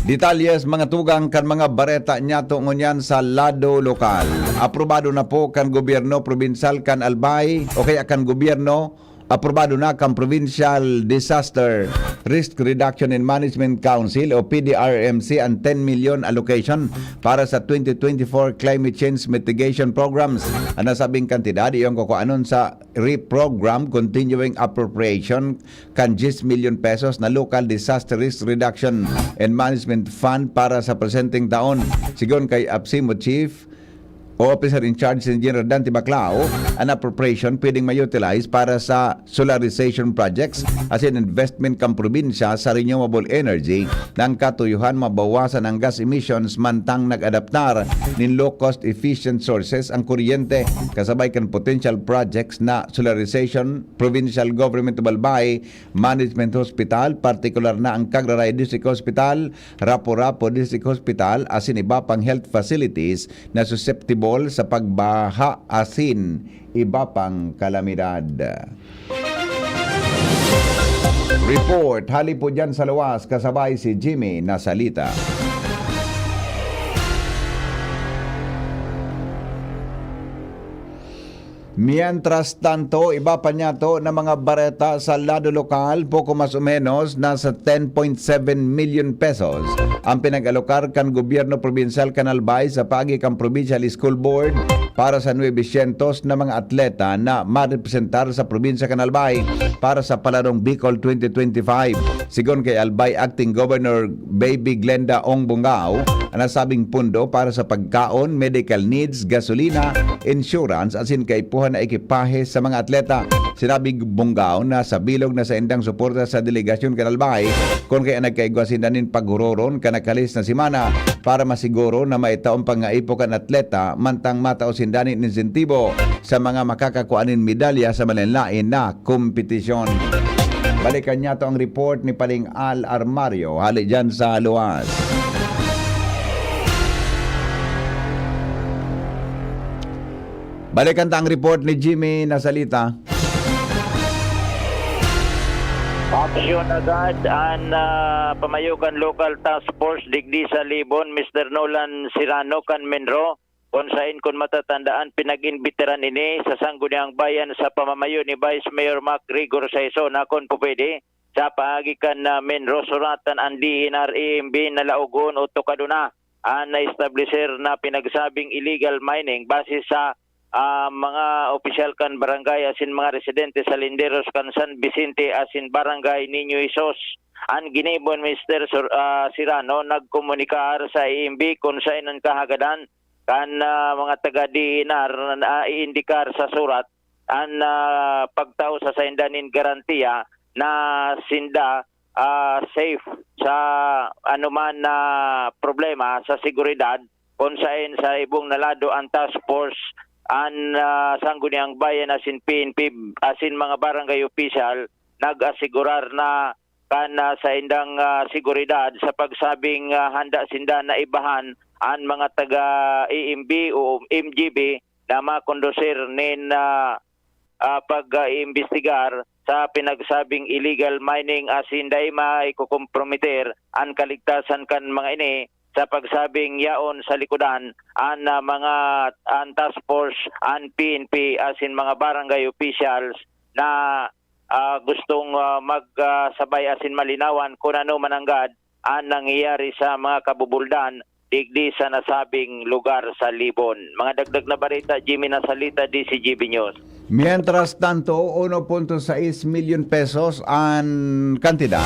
Detalles, mga tugang, kan mga bareta niyato ngunyan sa lado lokal. Aprobado na po kan gobyerno probinsal kan Albay o kaya kan gobyerno, aprobado na kan Provincial Disaster Risk Reduction and Management Council o P D R M C ang ten milyon allocation para sa twenty twenty-four climate change mitigation programs. Ang nasabing kantidad, iyong kukuanon sa reprogram continuing appropriation kan diyes milyon pesos na Local Disaster Risk Reduction and Management Fund para sa presenteng taon. Sigon kay APSIMO Chief o Officer in Charge, si Engineer Dante Baclao, ang appropriation pwedeng ma-utilize para sa solarization projects asin investment kan probinsya sa renewable energy nang katuyohan mabawasan ang gas emissions mantang nag-adaptar nin low-cost efficient sources ang kuryente, kasabay kan potential projects na solarization, Provincial Government of Albay, Management Hospital, partikular na ang Cagraray District Hospital, Rapu-Rapu District Hospital, asin iba pang health facilities na susceptible sa pagbaha asin iba pang kalamidad. Report, hali po dyan sa luwas, kasabay si Jimmy Nasalita. Mientras tanto, iba pa niyato na mga bareta sa lado lokal, poko mas o menos nasa ten point seven milyon pesos ang pinag-alokar kan gobyerno probinsal kan Albay sa paagi kan Provincial School Board para sa nuebe syentos na mga atleta na marepresentar sa probinsya kan Albay para sa Palarong Bicol twenty twenty-five. Sigon kay Albay Acting Governor Baby Glenda Ong Bungao, ang nasabing pundo para sa pagkaon, medical needs, gasolina, insurance, asin kaipuhan na ekipahe sa mga atleta. Sinabi Bungao na sa bilog na saindang suporta sa delegasyon kan Albay, kun kaya nagkaigwa sinda nin paghuroron kan nakalis na semana para masiguro na maitaong pangaipo kan atleta mantang matao sinda nin insentibo sa mga makakakua nin medalya sa malinlain na kompetisyon. Balikan niyato ang report ni Paling Al Armario, hali dyan sa luwas. Balikan ta ang report ni Jimmy Nasalita. Aksyon agad an ah, pamayogan Local Task Force digdi sa Libon, Mister Nolan Sirano kan Menro, kun sain kun matatandaan pinag-imbitaran ini sa Sangguniang Bayan sa pamamayo ni Vice Mayor Mac Rigor Saison na kun pupwede, sa paagi kan ah, Menro suratan an D N R E M B na laogon o tukado na an na-establisir na pinagsabing illegal mining base sa ah, mga opisyal kan barangay asin mga residente sa Linderos kan San Vicente asin Barangay Niño Jesus. An ginibo ni Mister Sur, ah, Sirano nagkomunikar sa E M B kun saen an kahagadan kan ah, mga taga D N R na iindikar sa surat an ah, pagtao sa sainda nin garantiya na sinda ah, safe sa anoman na problema sa seguridad, kun saen sa ibong na lado an task force, an ah, Sangguniang Bayan asin P N P asin mga barangay opisyal nag-asigurar na kan ah, saindang ah, seguridad sa pagsabing ah, handa sinda na ibahan an mga taga E M B o M G B na makondusir nin ah, ah, pag-iimbestigar sa pinagsabing illegal mining asin dai maikokomprometer an kaligtasan kan mga ini sa pagsabing yaon sa likodan an ah, mga an task force, an P N P asin mga barangay officials na ah, gustong ah, magsabay asin malinawan kun ano mananggad an nangyayari sa mga kabubuldan digdi sa nasabing lugar sa Libon. Mga dagdag na bareta, Jimmy Nasalita, D C G B News. Mientras tanto, uno punto sais milyon pesos an kantidad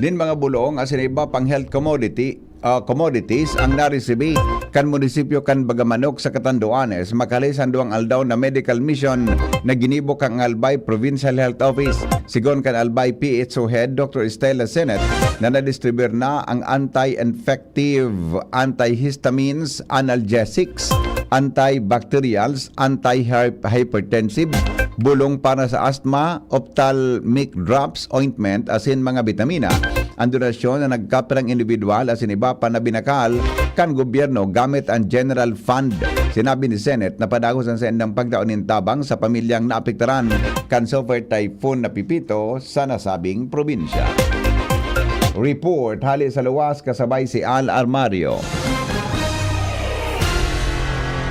nin mga bulong asin iba pang health commodity, ah, commodities ang naresibi kan munisipyo kan Bagamanok sa Catanduanes, makali sa duwang aldaw na medical mission na ginibo kan Albay Provincial Health Office. Sigon kan Albay P H O Head, Doctor Stella Senet, na nadistribuyar na ang anti-infective, antihistamines, analgesics, antibacterials, anti-hypertensive, bulong para sa asthma, ophthalmic drops, ointment, asin mga bitamina. Ang donasyon na nagkapirang individual asin iba pa na binakal kan gobyerno gamit ang General Fund. Sinabi ni Senet na padagos ang saindang pagtao nin tabang sa pamilyang naapektaran kan Super Typhoon na Pipito sa nasabing probinsya. Report hali sa luwas, kasabay si Al Armario.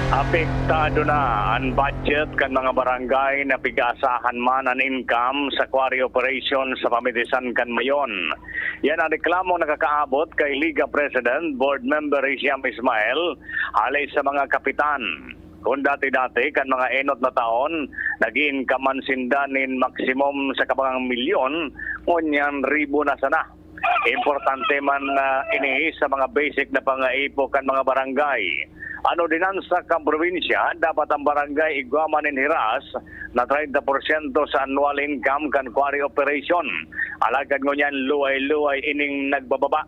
Apektado na an budget kan mga barangay na pig-aasahan man an income sa quarry operation sa pamitisan kan Mayon. Yan ang reklamong nakakaabot kay Liga President, Board Member Hisham Ismail, hali sa mga kapitan. Kun dati-dati, kan mga enot na taon, nag-i-income man sinda nin maksimum sa kabangang milyon, ngunyan ribo na sana. Importante man, ah, ini sa mga basic na pangaipo kan mga barangay. An ordinansa kan probinsya, dapat ang barangay igwa man nin hiras na treinta porsyento sa annual income kan quarry operation. Alagad ngunyan, luway-luway ining nagbababa.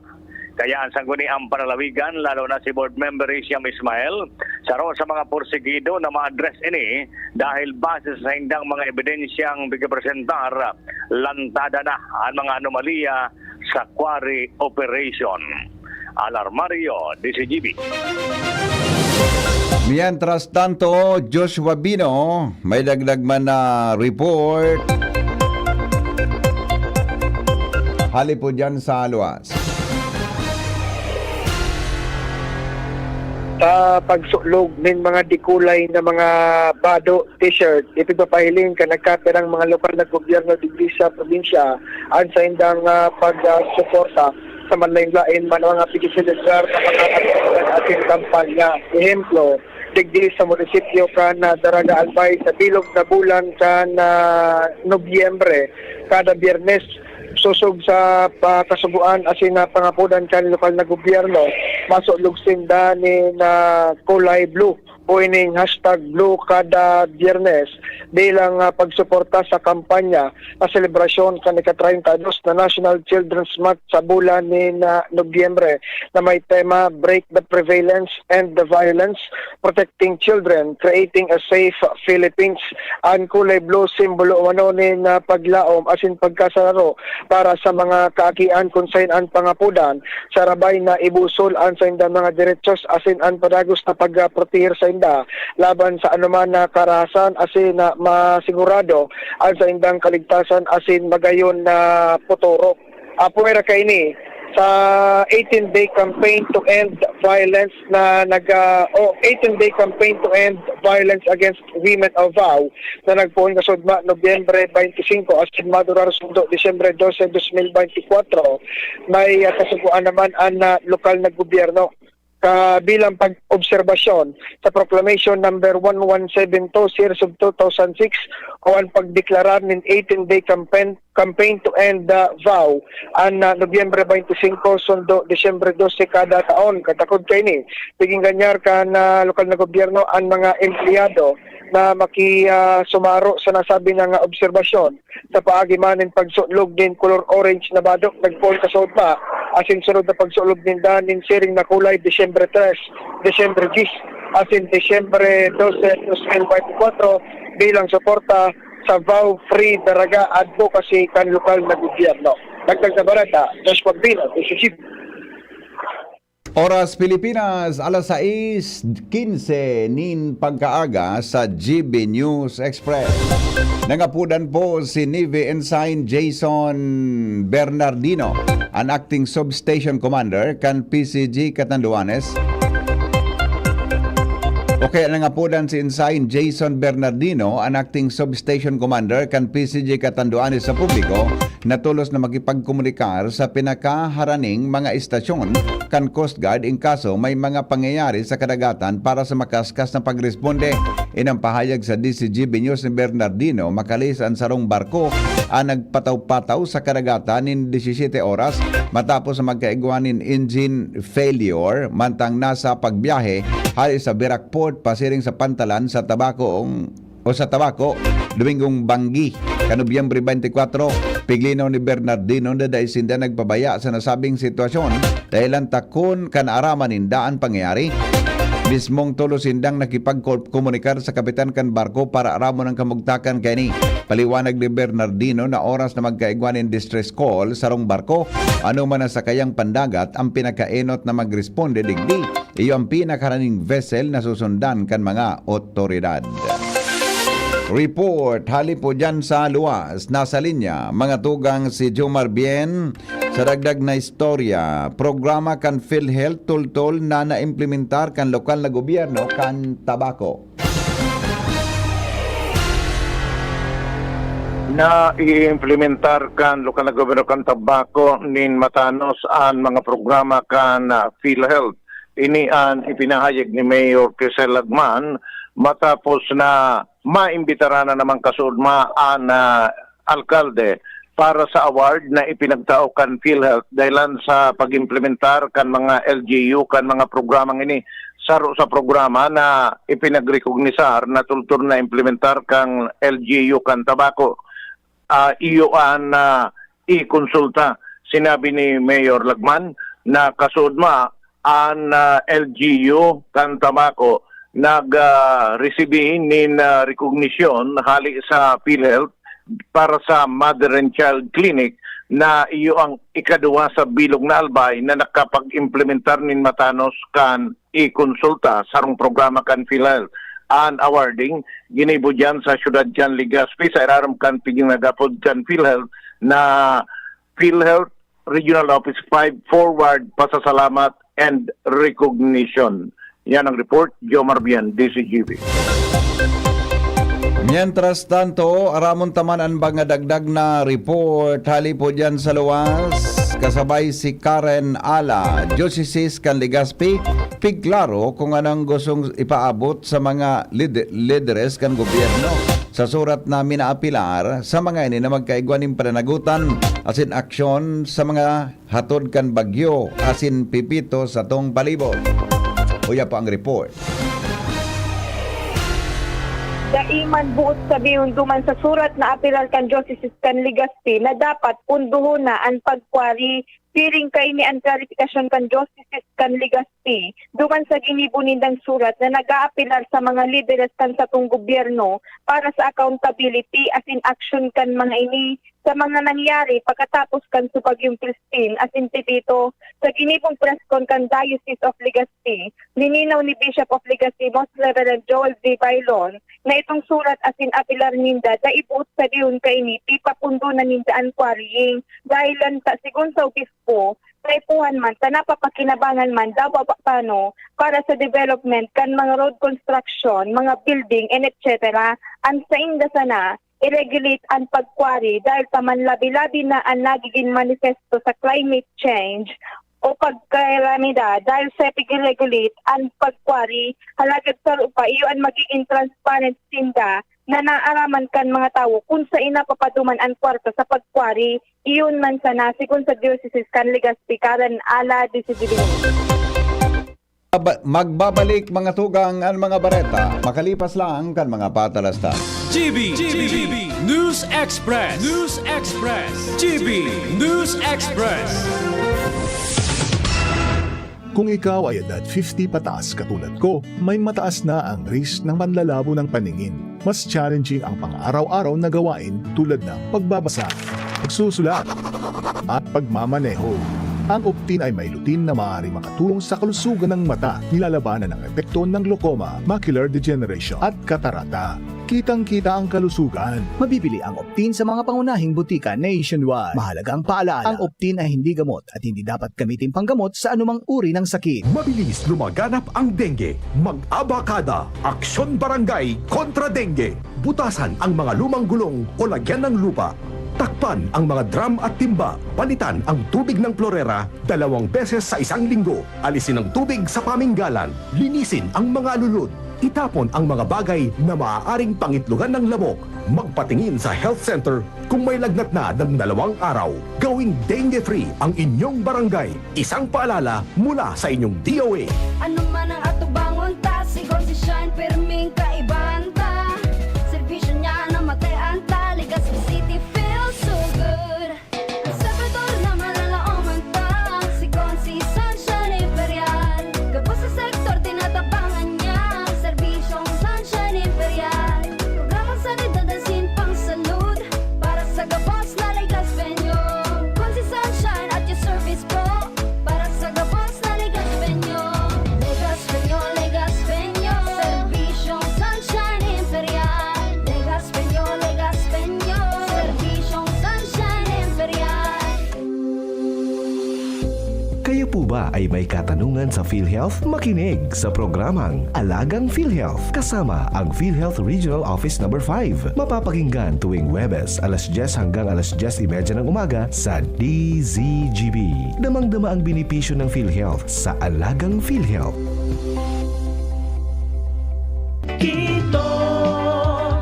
Kaya an sangguniang panlalawigan, lalo na si Board Member Hisham Ismail, saro sa mga pursigido na ma-address ini dahil base sa saindang mga ebidensyang pigpresentar, lantada na an mga anomalya sa quarry operation. Al Armario, D Z G B. Mientras tanto, Joshua Bino, may dagdag man na report. Hali po dyan sa luwas. Sa pagsulog nin mga dikulay na mga bado, t-shirt, ipigpapahiling kan nagkapirang mga lokal na gobyerno digdi sa probinsya an saindang, ah, pagsuporta sa manlaen-laen man mga pigseselebrar na mga aktibidad asin kampanya. Ehemplo, digdi sa munisipyo kan, ah, Daraga Albay, sa bilog na bulan kan, ah, Nobyembre, kada Biyernes, sosog sa pa-, kasugoan asin, ah, pangapodan kan lokal na gobyerno, masulog sinda nin, ah, kulay blue o ining hashtag blue kada Biyernes bilang, ah, pagsuporta sa kampanya sa selebrasyon kan ika-treinta y dos na National Children's Month sa bulan nin, ah, Nobyembre, na may tema Break the Prevalence and the Violence, Protecting Children, Creating a Safe Philippines. An kulay blue, simbolo umano nin, ah, paglaom asin pagkasararo para sa mga kaakian kun saen an pangapodan sarabay na ibusol an saindang mga derechos asin an padagos na pagproteher sainda laban sa anoman na karahasan asin na masigurado an saindang kaligtasan asin magayon na futuro. Ah, puwera kaini, sa eighteen-day campaign to end violence na nag, ah, o eighteen-day campaign to end violence against women o VOW na nagpoon kasugma Nobyembre twenty-five asin madurar sundo Disyembre doce, dos mil bente kwatro, may, ah, kasugoan naman an, ah, lokal na gobyerno. Kabilang pag-obserbasyon sa Proclamation Number one one seven two, Series of two thousand six, o an pagdeklarar nin eighteen-day campaign, campaign to end the VOW, an, ah, Nobyembre twenty-five sundo Disyembre doce kada taon. Katakod kaini, pig-engganyar kan, ah, lokal na gobyerno an mga empleyado na maki, ah, sumaro sa nasabi na nga obserbasyon. Sa paagi man nin pagsulog nin kolor orange na bado, nagpoon kasugma, asin sunod na pagsulog ninda nin siring na kulay, Disyembre tres, Disyembre diyes, asin Disyembre doce, dos mil bente kwatro, bilang suporta sa VOW Free Daraga Advocacy kan lokal na gobyerno. Dagdag na bareta, Josh Pagbino, D Z G B. Oras Pilipinas, alas sais quince nin pagkaaga sa G B News Express. Nangapodan po si Navy Ensign Jason Bernardino, an acting substation commander kan P C G Catanduanes. Okay, nangapodan si Ensign Jason Bernardino, an acting substation commander kan P C G Catanduanes, sa publiko na tolos na makipagkomunikar sa pinakaharaning mga istasyon kan Coast Guard in kaso may mga pangyayari sa kadagatan para sa makaskas na pagresponde. Inang pahayag sa D Z G B News ni Bernardino, makalis an sarong barko an nagpataw-pataw sa kadagatan nin disisete oras matapos na magkaigwa nin engine failure, mantang nasa pagbiyahe hali sa Virac Port pasiring sa pantalan sa Tabaco o sa Tabaco, Domingong Banggi, kan Nobyembre bente kwatro. Piglinaw ni Bernardino na dai sinda nagpabaya sa nasabing sitwasyon, dahelan ta kun kan araman ninda an pangyayari. Mismong tolos sindang nakipagkomunikar sa kapitan kan barko para aramon an kamugtakan kaini. Paliwanag ni Bernardino na oras na magkaigwa nin distress call sarong barko, anoman na sakayang pandagat, ang pinakaenot na magresponde digdi, iyo ang pinakaharaning vessel na susundan kan mga otoridad. Report hali po dyan sa luwas. Nasa linya, mga tugang, si Jomar Bien, Sa dagdag na istorya, programa kan PhilHealth tultol na naimplementar kan lokal na gobyerno kan Tabaco. Naiimplementar kan lokal na gobyerno kan Tabaco nin matanos an mga programa kan, ah, PhilHealth. Ini an ipinahayag ni Mayor Crisel Lagman matapos na maimbitaran na naman kasuodma an, ah, alkalde para sa award na ipinagtao kan PhilHealth dahilan sa pag-implementar kan mga L G U kan mga programang ini. Saro sa programa na ipinagrekognisar na tultol na implementar kan L G U kan Tabaco, ah, iyo an, ah, ikonsulta. Sinabi ni Mayor Lagman na kasuodma an, ah, L G U kan Tabaco nag, ah, resibi nin, ah, rekognisyon hali sa PhilHealth para sa Mother and Child Clinic na iyo ang ikaduwa sa bilog na Albay na nakapag-implementar nin matanos kan ikonsulta, sarong programa kan PhilHealth. An awarding ginibo diyan sa siyudad kan Legazpi sa irarom kan piging nagapod kan PhilHealth na PhilHealth Regional Office five Forward, Pasasalamat and Recognition. Yan ang report, Jomar Bian, D Z G B. Mientras tanto, aramon ta man an mga dagdag na report hali po diyan sa luwas, kasabay si Karen Ala, Diocese kan Legazpi, pigklaro kung anong gustong ipaabot sa mga lid-, lideres kan gobyerno. Sa surat na minaapilar sa mga ini na magkaigwa nin pananagutan asin aksyon sa mga hatod kan bagyo asin Pepito satong palibot. Uya pa ang report. Dai man buot sabihon duman sa surat na apilar kan Diocese kan Legazpi na dapat pundohon na an pagkwari. Siring kaini an klarifikasyon kan Diocese kan Legazpi duman sa ginibo nindang surat na nag-aapelar sa mga lideres kan satong gobyerno para sa accountability asin aksyon kan mga ini sa mga nangyari pagkatapos kan Subagyong Christine asin Pepito. Sa ginibong press con kan Diocese of Legazpi, lininaw ni Bishop of Legazpi, Most Reverend Joel V. Bailon, na itong surat asin apelar ninda dai buot sabihon kaini ipapundo na ninda an quarrying, dahil lanta, sigon sa obispo, kaipuhan man ta napapakinabangan man daw pa, paano para sa development kan mga road construction, mga building, and et cetera. An sainda sana, i-regulate an pagkwari dahil ta manlabi-labi na an nagigin manifesto sa climate change o pagkalamidad dahil sa pag-regulate an pagkwari, halagad sa lupa, iyo an magiging transparent sinda na naaraman kan mga tawo kun saen napapaduman an kwarta sa pagkwari. Iyon man sana, sigon sa Diocese kan Legazpi, Karen Ala, D Z G B News. Ba-, magbabalik, mga tugang, an mga bareta makalipas lang kan mga patalasta. G B, G B, News Express, News Express, G B News Express. Kung ikaw ay edad fifty pataas katulad ko, may mataas na ang risk ng panlalabo ng paningin. Mas challenging ang pang-araw-araw na gawain tulad ng pagbabasa, pagsusulat, at pagmamaneho. Ang Optin ay may lutein na maaaring makatulong sa kalusugan ng mata, nilalabanan ang epekto ng glaucoma, macular degeneration, at katarata. Kitang-kita ang kalusugan. Mabibili ang Optin sa mga pangunahing butika nationwide. Mahalagang paalala, ang Optin ay hindi gamot at hindi dapat gamitin panggamot sa anumang uri ng sakit. Mabilis lumaganap ang dengue. Mag-abakada, Aksyon Barangay kontra Dengue. Butasan ang mga lumang gulong o lagyan ng lupa. Takpan ang mga drum at timba. Palitan ang tubig ng klorera dalawang beses sa isang linggo. Alisin ang tubig sa paminggalan. Linisin ang mga alulod. Itapon ang mga bagay na maaaring pangitlogan ng lamok. Magpatingin sa health center kung may lagnat na ng dalawang araw. Gawing dengue-free ang inyong barangay. Isang paalala mula sa inyong D O A. Ano man ang atubangon ta, si Gonzi Shine, pirming kaibahan ta. Serbisyo niya na matean ta, Legazpi City feels so good. Ang Salvador na malalaoman ta, si Gonzi Sunshine Imperial. Gabos sa sektor, tinatabangan niya, serbisyong Sunshine Imperial. Programang sanidad asin pangsalud, para sa gabos na Legazpeño. Gonzi Sunshine at your service po, para sa gabos na Legazpeño. Legazpeño, Legazpeño. Serbisyong ay may katanungan sa PhilHealth? Makinig sa programang Alagang PhilHealth kasama ang PhilHealth Regional Office Number five. Mapapakinggan tuwing Huwebes, alas diyes hanggang alas diyes y media ng umaga sa D Z G B. Damang-dama ang benepisyo ng PhilHealth sa Alagang PhilHealth. Kito,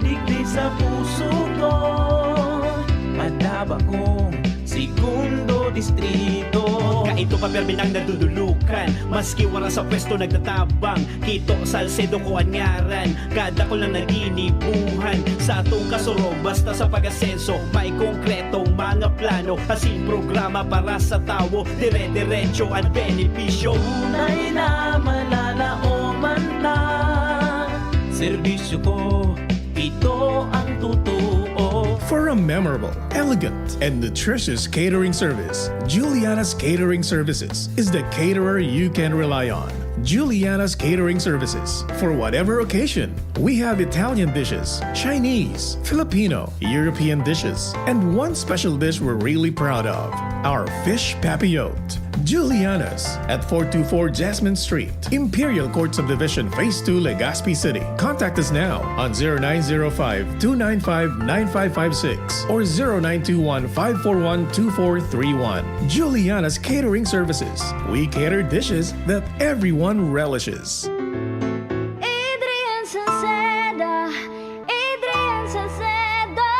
digdi sa puso ko, Padaba kong segundo distrito. Kaito pa permi nang nadudulukan, maski wara sa pwesto nagtatabang. Kito, Salcedo ko an ngaran, kadakul nang naginibuhan. Sa atong kasurog, basta sa pag-asenso, may konkretong mga plano, asin programa para sa tawo, dire-diretso an benepisyo. Tunay na malalaoman ta, serbisyo ko, ito ang totoo. For a memorable, elegant, and nutritious catering service, Juliana's Catering Services is the caterer you can rely on. Juliana's Catering Services. For whatever occasion, we have Italian dishes, Chinese, Filipino, European dishes, and one special dish we're really proud of, our fish papillote. Juliana's at four two four Jasmine Street, Imperial Court Subdivision, Phase two, Legazpi City. Contact us now on zero nine zero five, two nine five, nine five five six or zero nine two one, five four one, two four three one. Juliana's Catering Services. We cater dishes that everyone relishes. Adrian Salceda, Adrian Salceda.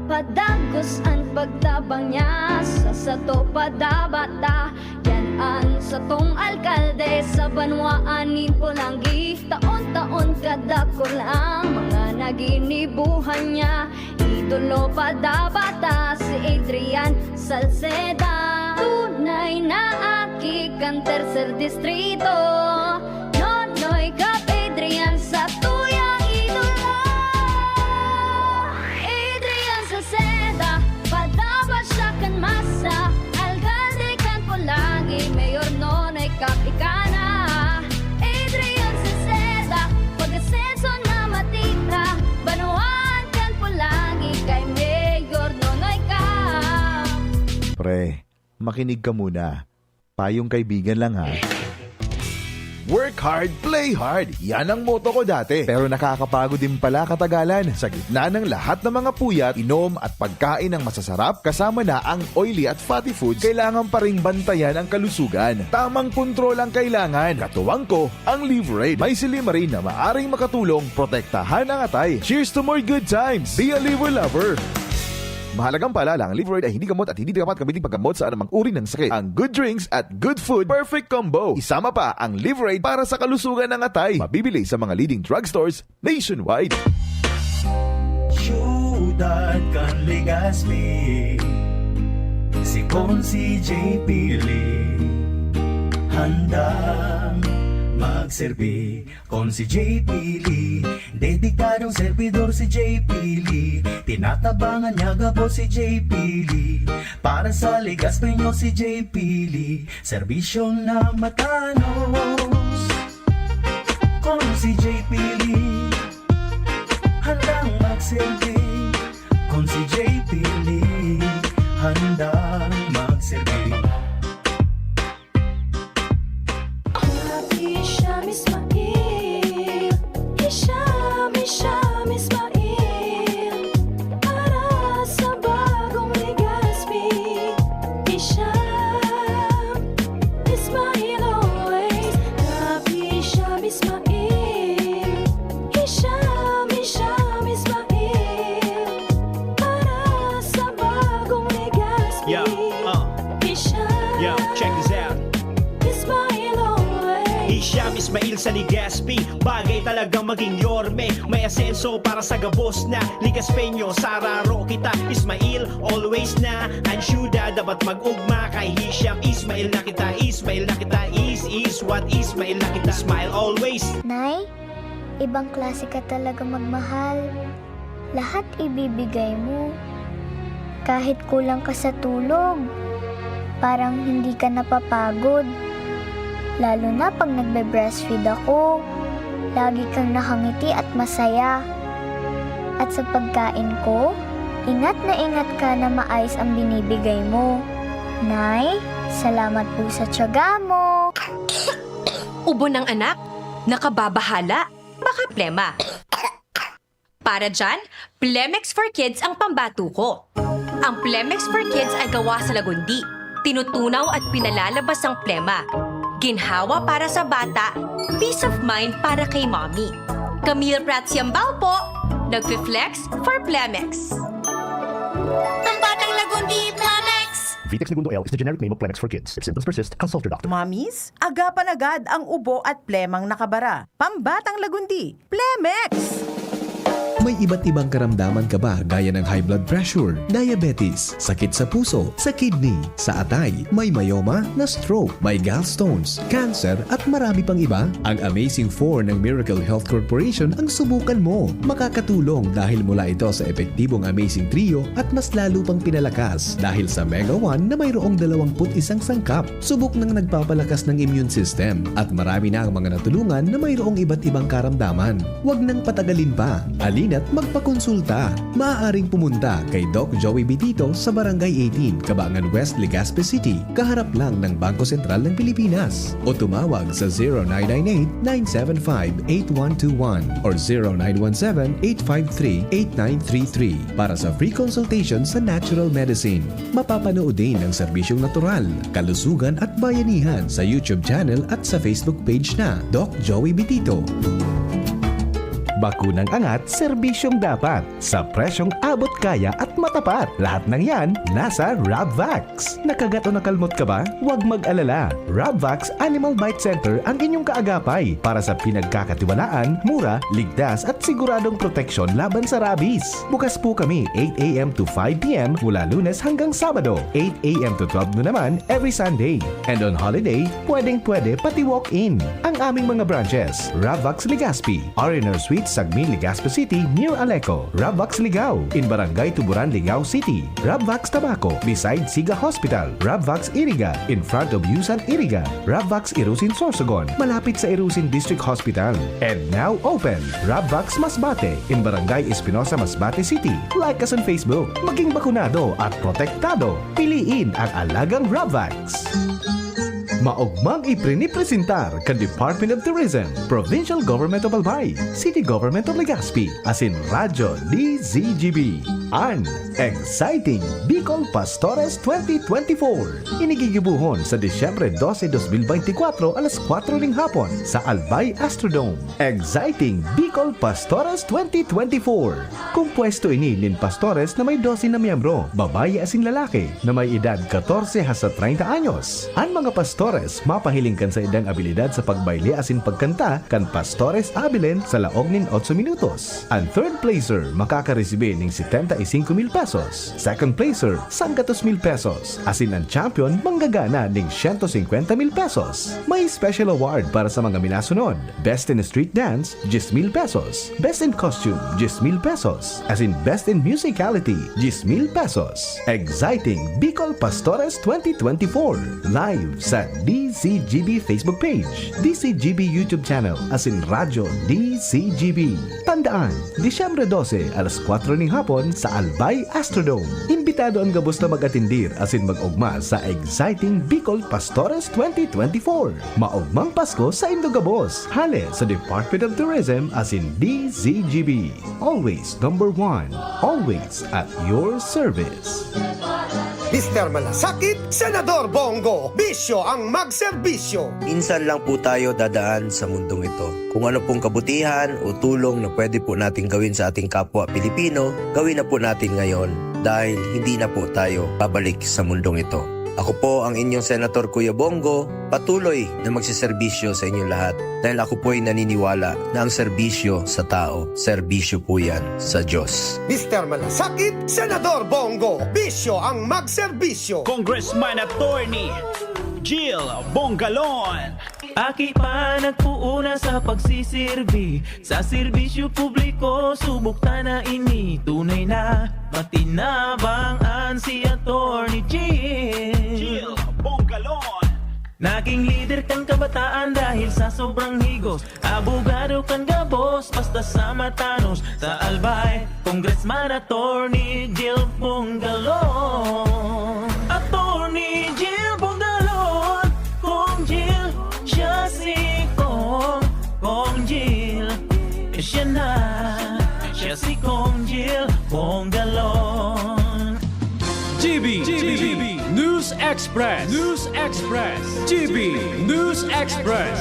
Padagos an pagtabang niya sa sato, padabata. Yan an satong alkalde sa banwaan nin Polangui. Taon-taon kadakul ang mga naginibuhan niya. Idolo pa dapat ta si Adrian Salceda. Tunay na aki kan Tercer Distrito. Nonoy Cap Adrian sa tuyang idolo. Adrian Salceda, padapat siya kan masa. Alkalde kan Polangui, Mayor Nonoy Cap ika na. Adrian Salceda, pag-asenso na matita. Banwaan kan Polangui kay Mayor Nonoy Cap. Pre, makinig ka muna. Payong kaibigan lang ha. Work hard, play hard. Yan ang motto ko dati. Pero nakakapagod din pala katagalan. Sa gitna ng lahat ng mga puyat, inom at pagkain ng masasarap, kasama na ang oily at fatty foods, kailangan pa ring bantayan ang kalusugan. Tamang kontrol ang kailangan. Katuwang ko, ang Livraid. May silymarin na maaring makatulong protektahan ang atay. Cheers to more good times! Be a Liver Lover! Mahalagang paalala, ang Livraid ay hindi gamot at hindi dapat gamitin paggamot sa anumang uri ng sakit. Ang good drinks at good food, perfect combo. Isama pa ang Livraid para sa kalusugan ng atay. Mabibili sa mga leading drugstores nationwide. Siyudad kan Legazpi, si Consi J P Lee, handang magserbi. Consi J P Lee, dedikadong servidor si J P Lee. Tinatabangan niya gabos si J P Lee. Para sa Legazpeño si J P Lee, serbisyo na matanos. Consi J P Lee, handang magserbi. Consi J P Lee, handang magserbi. Hisham Ismail, Hisham, Hisham Ismail, para sa bagong Legazpi. Hisham Ismail always, Kap Hisham Ismail, Hisham, Hisham Ismail, para sa bagong Legazpi. Yeah, uh. Hisham Yo, check this out. Ismail always. Hisham Ismail sa Legazpi, bagay talagang maging yorme. May asenso para sa gabos na Legazpeño, sararo kita. Ismail, always na. Ang syudad dapat mag-ugma kay Hisham. Ismail na kita, Ismail na kita. Is, is what, Ismail na kita. Smile always. Nay, ibang klase ka talaga magmahal. Lahat ibibigay mo. Kahit kulang ka sa tulog, parang hindi ka napapagod. Lalo na pag nagbe-breastfeed ako, lagi kang nakangiti at masaya. At sa pagkain ko, Ingat na ingat ka na maayos ang binibigay mo. Nay, salamat po sa tiyaga mo. Ubo ng anak, nakababahala, baka plema. Para dyan, Plemex for Kids ang pambato ko. Ang Plemex for Kids ay gawa sa Lagundi. Tinutunaw at pinalalabas ang plema. Ginhawa para sa bata, peace of mind para kay mommy. Camille Prats Yambao po, nagfi-flex for Plemex. Ang Batang Lagundi, Plemex! Vitex Negundo L is the generic name of Plemex for Kids. If symptoms persist, consult your doctor. Mommies, agapan agad ang ubo at plemang nakabara. Pambatang Lagundi, Plemex! May iba't ibang karamdaman ka ba gaya ng high blood pressure, diabetes, sakit sa puso, sa kidney, sa atay, may myoma, na stroke, may gallstones, cancer at marami pang iba? Ang Amazing four ng Miracle Health Corporation ang subukan mo. Makakatulong dahil mula ito sa epektibong Amazing Trio at mas lalo pang pinalakas dahil sa Mega one na mayroong dalawampu't isang sangkap. Subok nang nagpapalakas ng immune system at marami na ang mga natulungan na mayroong iba't ibang karamdaman. Huwag nang patagalin pa. Halina't magpakonsulta. Maaaring pumunta kay Doc Joey Bitito sa Barangay eighteen, Kabangan West, Legazpi City, kaharap lang ng Bangko Sentral ng Pilipinas. O tumawag sa zero nine nine eight, nine seven five, eight one two one or zero nine one seven, eight five three, eight nine three three para sa free consultation sa natural medicine. Mapapanood din ang serbisyong natural, kalusugan at bayanihan sa YouTube channel at sa Facebook page na Doc Joey Bitito. Bakunang angat, serbisyong dapat, sa presyong abot kaya at matapat. Lahat ng yan, nasa Rabvax. Nakagat o nakalmot ka ba? Huwag mag-alala. Rabvax Animal Bite Center ang inyong kaagapay para sa pinagkakatiwalaan, mura, ligtas at siguradong proteksyon laban sa rabies. Bukas po kami eight a.m. to five p.m. mula Lunes hanggang Sabado, eight a.m. to twelve noon naman every Sunday. And on holiday, pwedeng-pwede pati walk-in. Ang aming mga branches, Rabvax Legazpi, R and R Suite, Sagmin, Legazpi City, near Aleco, Rabvax Ligao, in Barangay Tuburan, Ligao City, Rabvax Tabaco, beside Siga Hospital, Rabvax Iriga, in front of Yusan Iriga, Rabvax Irusin Sorsogon, malapit sa Irusin District Hospital. And now open, Rabvax Masbate, in Barangay Espinosa, Masbate City. Like us on Facebook. Maging bakunado at protektado. Piliin ang alagang Rabvax. Maogmang iprinipresentar kan Department of Tourism, Provincial Government of Albay, City Government of Legazpi, asin Radyo D Z G B, an Exciting Bicol Pastores twenty twenty-four. Inigigibohon sa Disyembre dose, dos mil beintikwatro, alas kwatro ning hapon sa Albay Astrodome. Exciting Bicol Pastores twenty twenty-four. Kompuesto ini nin pastores na may dose na miyembro, babayi asin lalaki, na may edad katorse hasta treinta anyos. An mga pastores mapahiling kan saindang abilidad sa pagbayle asin pagkanta kan Pastores Abilene sa laog nin otso minutos. An third placer makakaresibi ning setenta y cinco mil pesos, second placer, sanggatos mil pesos, asin an champion manggagana ning siyento singkwenta mil pesos. May special award para sa mga minasunod: Best in Street Dance, diyes mil pesos. Best in Costume, diyes mil pesos. Asin Best in Musicality, diyes mil pesos. Exciting Bicol Pastores twenty twenty-four. Live sa D Z G B Facebook page, D Z G B YouTube channel, asin Radyo D Z G B. Tandaan, Disyembre dose, alas kwatro ning hapon sa Albay Astrodome. Imbitado an gabos na mag-atendir asin mag-ogma sa Exciting Bicol Pastores twenty twenty-four. Maogmang Pasko saindo gabos. Hale sa Department of Tourism asin D Z G B. Always number one. Always at your service. Mister Malasakit, Senador Bongo, bisyo ang magserbisyo. Minsan lang po tayo dadaan sa mundong ito. Kung ano pong kabutihan o tulong na pwede po natin gawin sa ating kapwa Pilipino, gawin na po natin ngayon dahil hindi na po tayo babalik sa mundong ito. Ako po ang inyong Senator Kuya Bongo, patuloy na magseserbisyo sa inyong lahat dahil ako po'y naniniwala na ang serbisyo sa tao, serbisyo po yan sa Diyos. Mister Malasakit, Senador Bongo, bisyo ang magserbisyo. Congressman Attorney Jill Bongalon. Aki pa nagpuuna sa pagsisirbi sa serbisyo publiko, subok ta na ini tunay na matinabang an si Attorney Jill. Jill Bongalon. Naging lider kan kabataan dahil sa sobrang higos. Abogado kan gabos, basta sa matanos. Sa Albay, Congressman Attorney Jill Bongalon. Attorney Jill Bongalon. Kong Jill, siya si Kong. Kong Jill, siya na. Siya si Kong Jill Bongalon. G B, G B, News Express, News Express, G B, News Express.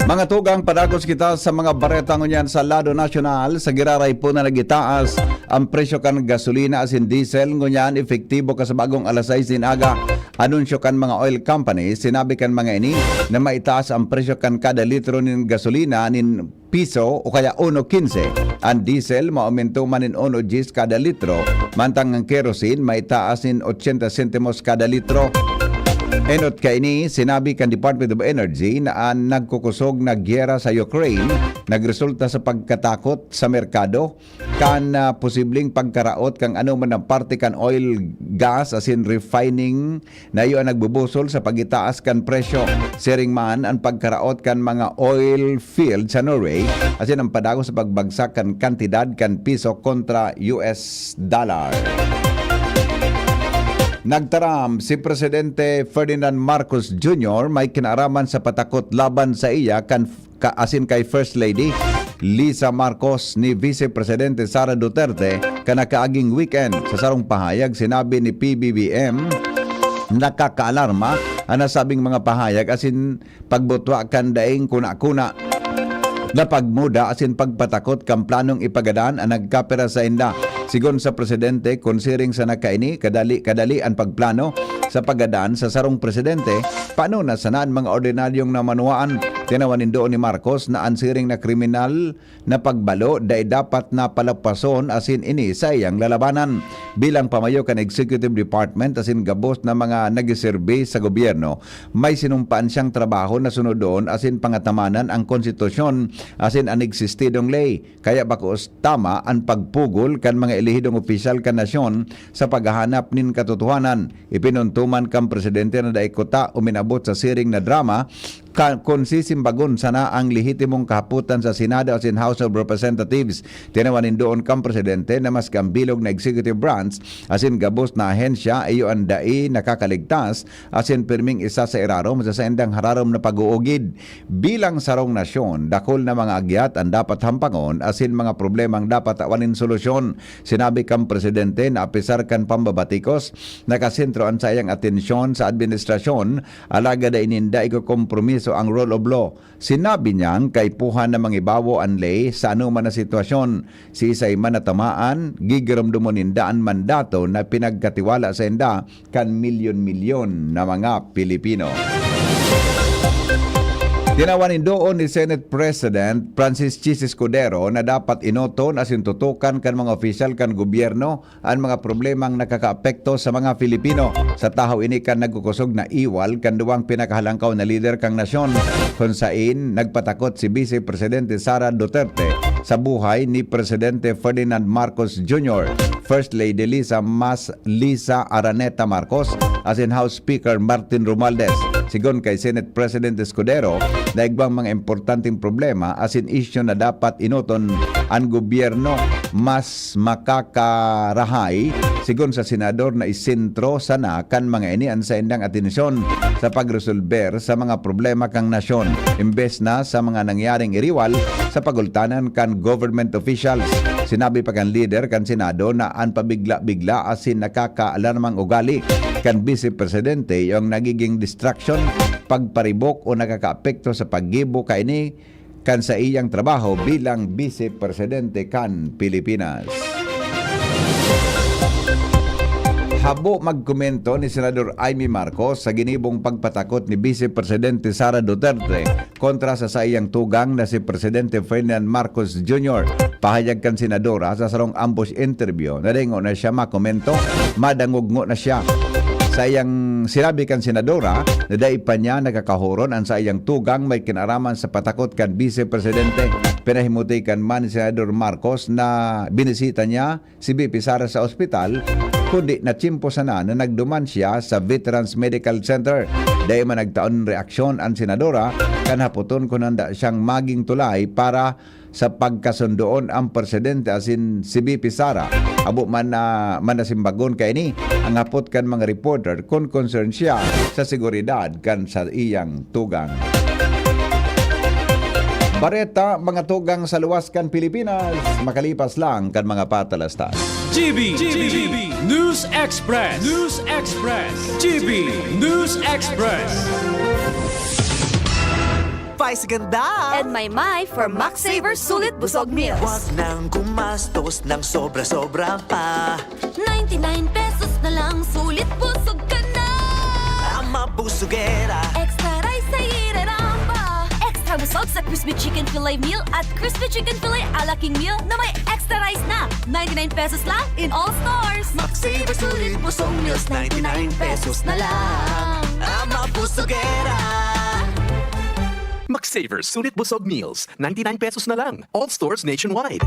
Mga tugang, padagos kita sa mga bareta ngunyan sa lado nasyonal. Sa giraray po na nagitaas ang presyo kan gasolina asin diesel, ngunyan epektibo ka sa bagong alas sais nin aga. Anunsyo kan mga oil companies, sinabi kan mga ini na maitaas ang presyo kan kada litro nin gasolina nin piso o kaya uno quince. Ang diesel maumento man nin uno diyes kada litro, mantang ang kerosene maitaas nin ochenta sentimos kada litro. Enot kaini, sinabi kan Department of Energy na an nagkukusog na gyera sa Ukraine nagresulta sa pagkatakot sa merkado kan ah, posibleng pagkaraot kan anoman na parte kan oil, gas asin refining na iyo an nagbubusol sa pagitaas kan presyo. Siring man an pagkaraot kan mga oil field sa Norway asin an padagos sa pagbagsak kan kantidad kan piso kontra U S dollar. Nagtaram si Presidente Ferdinand Marcos Junior may kinaaraman sa patakot laban sa iya kan ka asin kay First Lady Lisa Marcos ni Vice Presidente Sara Duterte kan nakaaging weekend. Sa sarong pahayag, sinabi ni P B B M nakakaalarma an nasabing mga pahayag asin pagbutwa kan daing kuna-kuna na pagmuda asin pagpatakot kan planong ipagadan an nagkapira sainda. Sigon sa presidente, kun siring sana kaini kadali-kadali an pagplano sa paggadan sa sarong presidente, paano na sana an mga ordinaryong namanwaan? Tinawan nindo ni Marcos na an siring na kriminal na pagbalo dai dapat na palapason asin ini saiyang lalabanan. Bilang pamayo kan executive department asin gabos na mga nagiserbi sa gobyerno, may sinumpaan siyang trabaho na sunodon asin pangatamanan ang konstitusyon asin an existidong ley. Kaya bakos tama an pagpugol kan mga elehidong opisyal kan nasyon sa paghahanap nin katotohanan. Ipinunto man kan presidente na dai kuta uminabot sa siring na drama ka, kun sisimbagon sana ang lehitimong kahapotan sa Senado asin House of Representatives. Tinawan nindoon kan presidente na maski ang bilog na executive branch asin gabos na ahensya iyo an dai nakakaligtas asin pirming isa sa irarom sa saindang hararom na pag-uugid. Bilang sarong nasyon, dakul na mga agyat an dapat hampangon asin mga problemang dapat tawan nin solusyon. Sinabi kan presidente na apisar kan pambabatikos, nakasentro an saiyang atensyon sa administrasyon, alagad dai ninda ikokompromiso ang rule of law. Sinabi niyang kaipuhan na mangibawo an ley sa anoman na sitwasyon. Siisay man na tamaan, gigiromdomon ninda an mandato na pinagkatiwala sainda kan milyon-milyon na mga Pilipino. Tinawan nindoon ni Senate President Francis Chiz Escudero na dapat inoton asin tutukan kan mga opisyal kan gobyerno an mga problemang nakakaapekto sa mga Filipino. Sa tahaw ini kan nagkukosog na iwal kan duwang pinakahalangkaw na lider kan nasyon, kun sain nagpatakot si Vice Presidente Sara Duterte sa buhay ni Presidente Ferdinand Marcos Junior, First Lady Lisa Mas Lisa Araneta Marcos, asin House Speaker Martin Romualdez. Sigon kay Senate President Escudero, naigwang mga importanteng problema asin isyu na dapat inoton an gobyerno mas makakarahay. Sigon sa senador na isentro sana kan mga ini an saindang atensyon sa pagresolber sa mga problema kan nasyon, imbes na sa mga nangyaring iriwal sa pagultanan kan government officials. Sinabi pa kan lider kan Senado na an pabigla-bigla asin nakakaalarmang ugali kan Vice Presidente iyo an nagiging distraction, pagparibok o nakakaapekto sa paggibo kaini kan saiyang trabaho bilang Vice Presidente kan Pilipinas. Habo magkomento ni Senador Imee Marcos sa ginibong pagpatakot ni Vice Presidente Sara Duterte kontra sa saiyang tugang na si Presidente Ferdinand Marcos Junior. Pahayag kan senadora sa sarong ambush interview na dai ngona siya makomento, madangog ngona siya. Saiyang sinabi kan senadora na dai pa niya nakakahuron an saiyang tugang may kinaraman sa patakot kan Vice Presidente. Pinahimuti kan man ni Senador Marcos na binisita niya si V P Sara sa ospital, kundi natsimpo sana na nagduman siya sa Veterans Medical Center. Dai man nagtaon reaksyon an senadora kan hapoton kun handa siyang maging tulay para sa pagkasundoon ang presidente asin si V P Sara. Habo man na, man na simbagon kaini ang hapot kan mga reporter kun concern siya sa seguridad kan sa iyang tugang. Bareta, mga tugang sa luwas kan Pilipinas, makalipas lang kan mga patalastas. G B, G B, News Express, News Express, G B News Express. Vice Ganda and Maymay for Max Saver Sulit Busog Meals. Wag nang gumastos ng sobra-sobra pa. Ninety-nine pesos na lang, sulit busog ka na. Ama busugera. Extra rice sa ireramba. Extra busog sa crispy chicken fillet meal at crispy chicken fillet a la king meal na may extra rice na. Ninety-nine pesos lang in all stores. Max Saver Sulit Busog Meals, ninety-nine pesos na lang. Ama busugera. Max Saver Sulit Busog Meals, ninety-nine pesos na lang. All stores nationwide.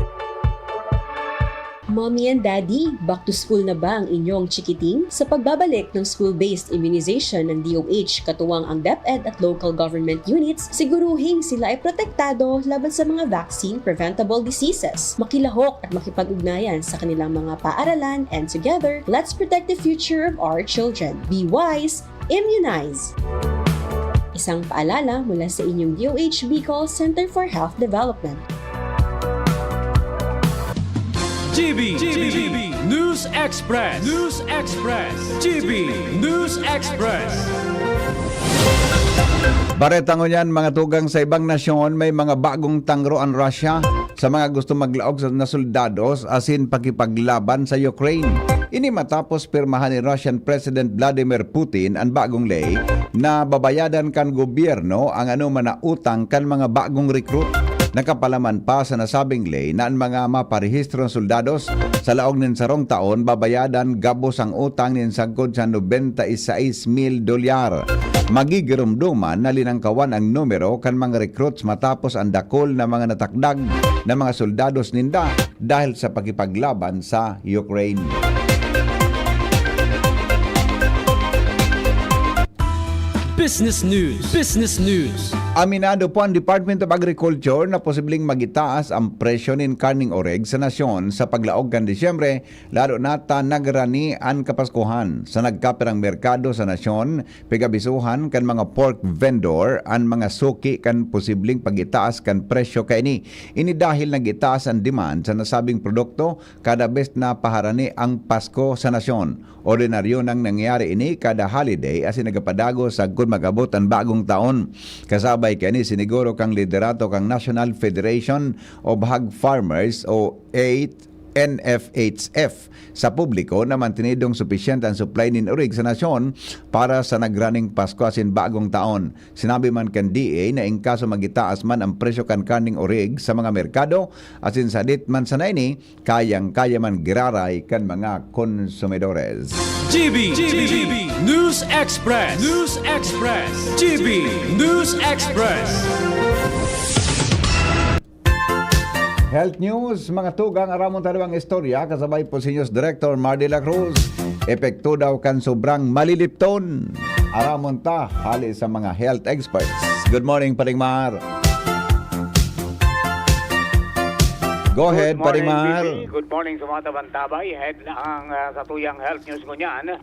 Mommy and Daddy, back to school na ba ang inyong chikiting? Sa pagbabalik ng school-based immunization ng D O H, katuwang ang DepEd at local government units, siguruhing sila ay protektado laban sa mga vaccine-preventable diseases. Makilahok at makipag-ugnayan sa kanilang mga paaralan, and together, let's protect the future of our children. Be wise, immunize! Isang paalala mula sa inyong D O H Bicol Center for Health Development. G B, G B, News Express, News Express, G B News Express. Bareta ngunyan, mga tugang, sa ibang nasyon, may mga bagong tangro an Russia sa mga gusto maglaog sa, na soldados asin pakipaglaban sa Ukraine. Ini matapos pirmahan ni Russian President Vladimir Putin an bagong ley na babayadan kan gobyerno ang anoman na utang kan mga bagong recruit. Nakapalaman pa sa nasabing ley na an mga maparehistro na soldados sa laog nin sarong taon babayadan gabos ang utang nin sagkod sa nobenta y seis mil dolyar. Magigiromdoman na linangkawan ang numero kan mga recruits matapos ang dakul na mga natakdag na mga soldados ninda dahil sa pakipaglaban sa Ukraine. Business News. Business News. Aminado po ang Department of Agriculture na posibleng magitaas ang presyo nin karneng oreg sa nasyon sa paglaog kan Disyembre, lalo na ta nagrani an Kapaskuhan. Sa nagkapirang merkado sa nasyon, pig-abisuhan kan mga pork vendor an mga suki kan posibleng pagitaas kan presyo kaini. Ini dahil nagitaas an demand sa nasabing produkto kada bes na paharani ang Pasko sa nasyon. Ordinaryo nang nangyayari ini kada holiday asin nagapadago sagkod mag-abot an bagong taon. Kasabay kaini, siniguro kan liderato kan National Federation of Hog Farmers o eight N F H F sa publiko na mantenidong supisyente an supply nin orig sa nasyon para sa nagraning Pasko asin Bagong Taon. Sinabi man kan D A na in kaso magitaas man ang presyo kan karneng orig sa mga merkado, asin sadit man sana ini, kayang-kaya man giraray kan mga konsumidores. G B, G B, News Express, News Express, G B News Express. Health News, mga tugang, aramon ta duwang istorya, kasabay po si News Director Mar de la Cruz. Epekto daw kan sobrang malilipton. Aramon ta, hali sa mga health experts. Good morning, Paring Mar. Go ahead, Paring Mar. Good morning, B B. Good morning sa mga tabang-tabay. Head na ang, ah, sa tuyang health news ngunyan.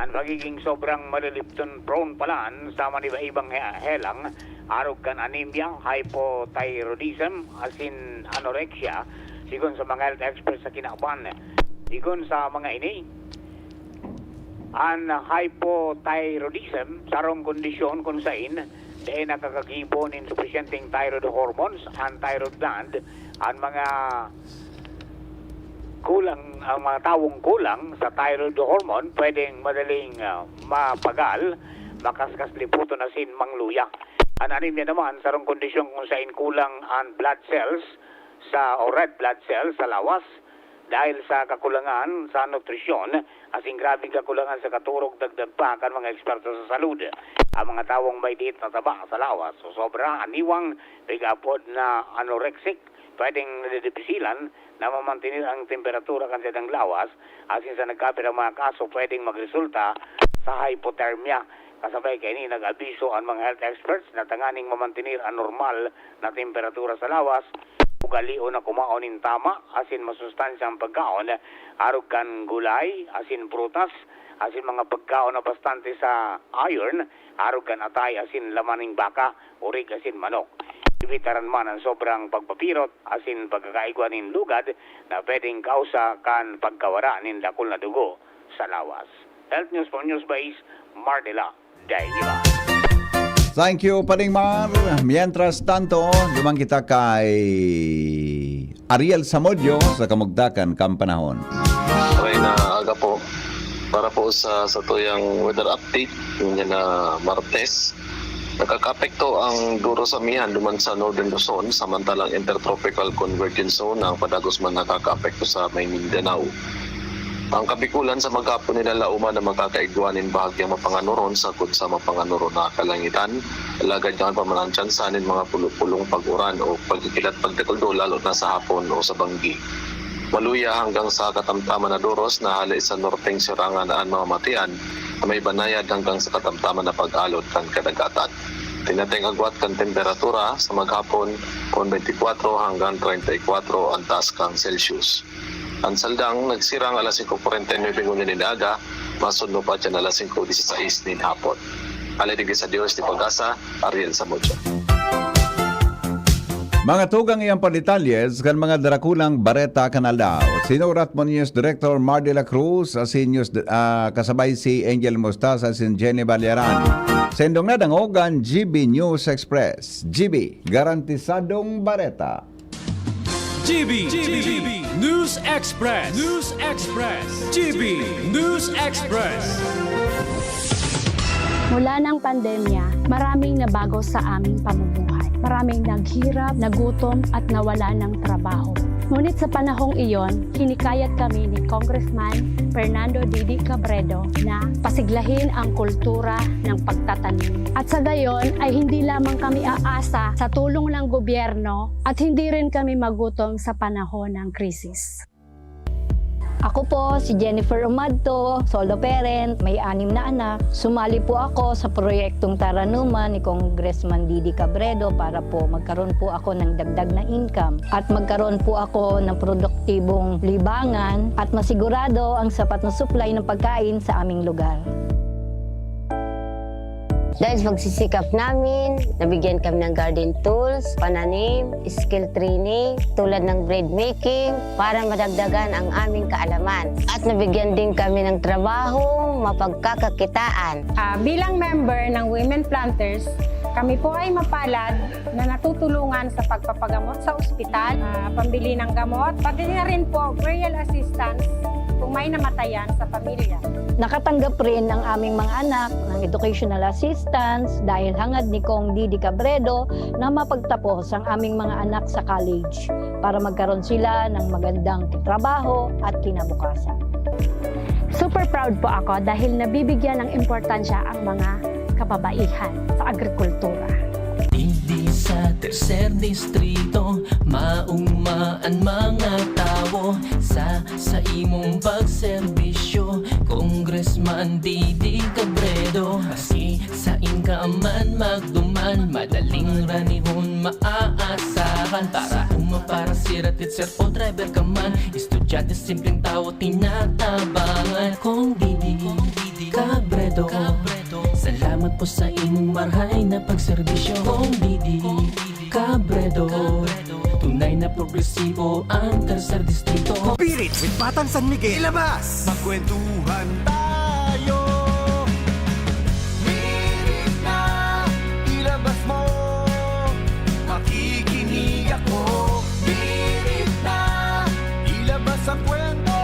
Ang pagiging sobrang malilipton prone palan sa maniba-ibang he-, helang, arog kan anemia, hypothyroidism, asin anorexia, sigon sa mga health experts sa kinaban. Sigon sa mga ini, an hypothyroidism, sarong kondisyon kun sain dai nakakagibo nin supisyenteng thyroid hormones, an thyroid gland, an mga kulang, ang mga tawong kulang sa thyroid hormone, pwedeng madaling, ah, mapagal, makaskas liputon asin mangluya. An anemia naman, sarong kondisyon kun sain kulang an blood cells sa, o red blood cells sa lawas dahil sa kakulangan sa nutrisyon, asin grabeng kakulangan sa katurog, dagdag pa kan mga eksperto sa salud. Ang mga tawong may diit na taba sa lawas o sobra an niwang, pig-apod na anorexic, Pwedeng nadidipisilan na mamantener ang temperatura kan saindang lawas, asin sa nagkapirang mga kaso, pwedeng magresulta sa hypothermia. Kasabay kaini, nag-abiso an mga health experts na tanganing mamantener an normal na temperatura sa lawas, ugalion na kumaon nin tama asin masustansyang pagkaon, arog kan gulay asin prutas, asin mga pagkaon na bastante sa iron, arog kan atay asin laman nin baka, orig asin manok. Ibitaran man an sobrang pagpapirot asin pagkakaigwa nin lugad na pwedeng kausa kan pagkawara nin dakul na dugo sa lawas. Health News from Newsbase, Mardela Dainiba. Thank you, Pading Mar. Mientras tanto, duman kita kay Ariel Samudio sa kamugtakan kan panahon. Okay na aga po. Para po sa satuyang weather update, ngunyan na Martes, nakakaapekto ang duro sa amihan duman sa Northern Luzon, samantalang Intertropical Convergence Zone ang padagos man nakakaapekto sa may Mindanao. Ang Kabikulan sa maghapon nilalauman na makakaigwa nin bahagyang mapanganoron sagkod sa mapanganoron na kalangitan, alagad kan pa man ang tsansa nin mga pulo-pulong pag-uran o pagkikilat pagdakuldo lalo na sa hapon o sa banggi. Maluya hanggang sa katamtaman na doros na hale sa norteng sirangan an mamamatean na may banayad hanggang sa katamtaman na pag-alot kan kadagatan. Tinateng agwat kan temperatura sa maghapon kun twenty-four hanggang treinta y kuatro ang taas kan Celsius. An saldang nagsirang alas singko kwarenta y nuebe ngunyan nin aga, masudno pa diyan alas singko disisais nin hapon. Alay digdi sa Dios ni Pag-asa, Ariel Samudio. Mga tugang iyan pa detalles kan mga darakulang bareta kan aldaw. Sinurat mo News Director Mar de la Cruz, asin News, ah, kasabay si Angel Mostasa asin Jenny Balyaran. Sendong nadangog an G B News Express. G B, garantisadong bareta. G B, G B, News Express, News Express, G B, News Express. Mula ng pandemya, maraming nabago sa aming pamumuhay. Maraming naghirap, nagutom at nawala ng trabaho. Ngunit sa panahong iyon, hinikayat kami ni Congressman Fernando Didi Cabredo na pasiglahin ang kultura ng pagtatanim. At sa gayon ay hindi lamang kami aasa sa tulong ng gobyerno at hindi rin kami magutom sa panahon ng krisis. Ako po si Jennifer Umadto, solo parent, may anim na anak. Sumali po ako sa proyektong Taranuman ni Congressman Didi Cabredo para po magkaroon po ako ng dagdag na income at magkaroon po ako ng produktibong libangan at masigurado ang sapat na supply ng pagkain sa aming lugar. Dahil sa pagsisikap namin, nabigyan kami ng garden tools, pananim, skill training, tulad ng bread making, para madagdagan ang aming kaalaman. At nabigyan din kami ng trabaho, mapagkakakitaan. Ah, bilang member ng Women Planters, kami po ay mapalad na natutulungan sa pagpapagamot sa ospital, ah, pambili ng gamot, pati na rin po burial assistance kung may namatayan sa pamilya. Nakatanggap rin ang aming mga anak ng educational assistance dahil hangad ni Cong Didi Cabredo na mapagtapos ang aming mga anak sa college para magkaroon sila ng magandang trabaho at kinabukasan. Super proud po ako dahil nabibigyan ng importansya ang mga kababaihan sa agrikultura. Digdi sa tercer distrito, maugma an mga tawo sa, sa imong pagserbisyo, Congressman Didi Cabredo. Maski sain ka man magduman, madaling ranihon maaasahan. Para uma, para sira, teacher o driver ka man, estudyante, simpleng tawo, tinatabangan. Cong Didi Cabredo, salamat po sa imong marhay na pagserbisyo. Cong Didi Cabredo, tunay na progresibo ang tercer distrito. Spirit with Batang San Miguel. Ilabas! Magkwentuhan tayo. Spirit na, ilabas mo. Makikinig ako. Spirit na, ilabas ang kwento.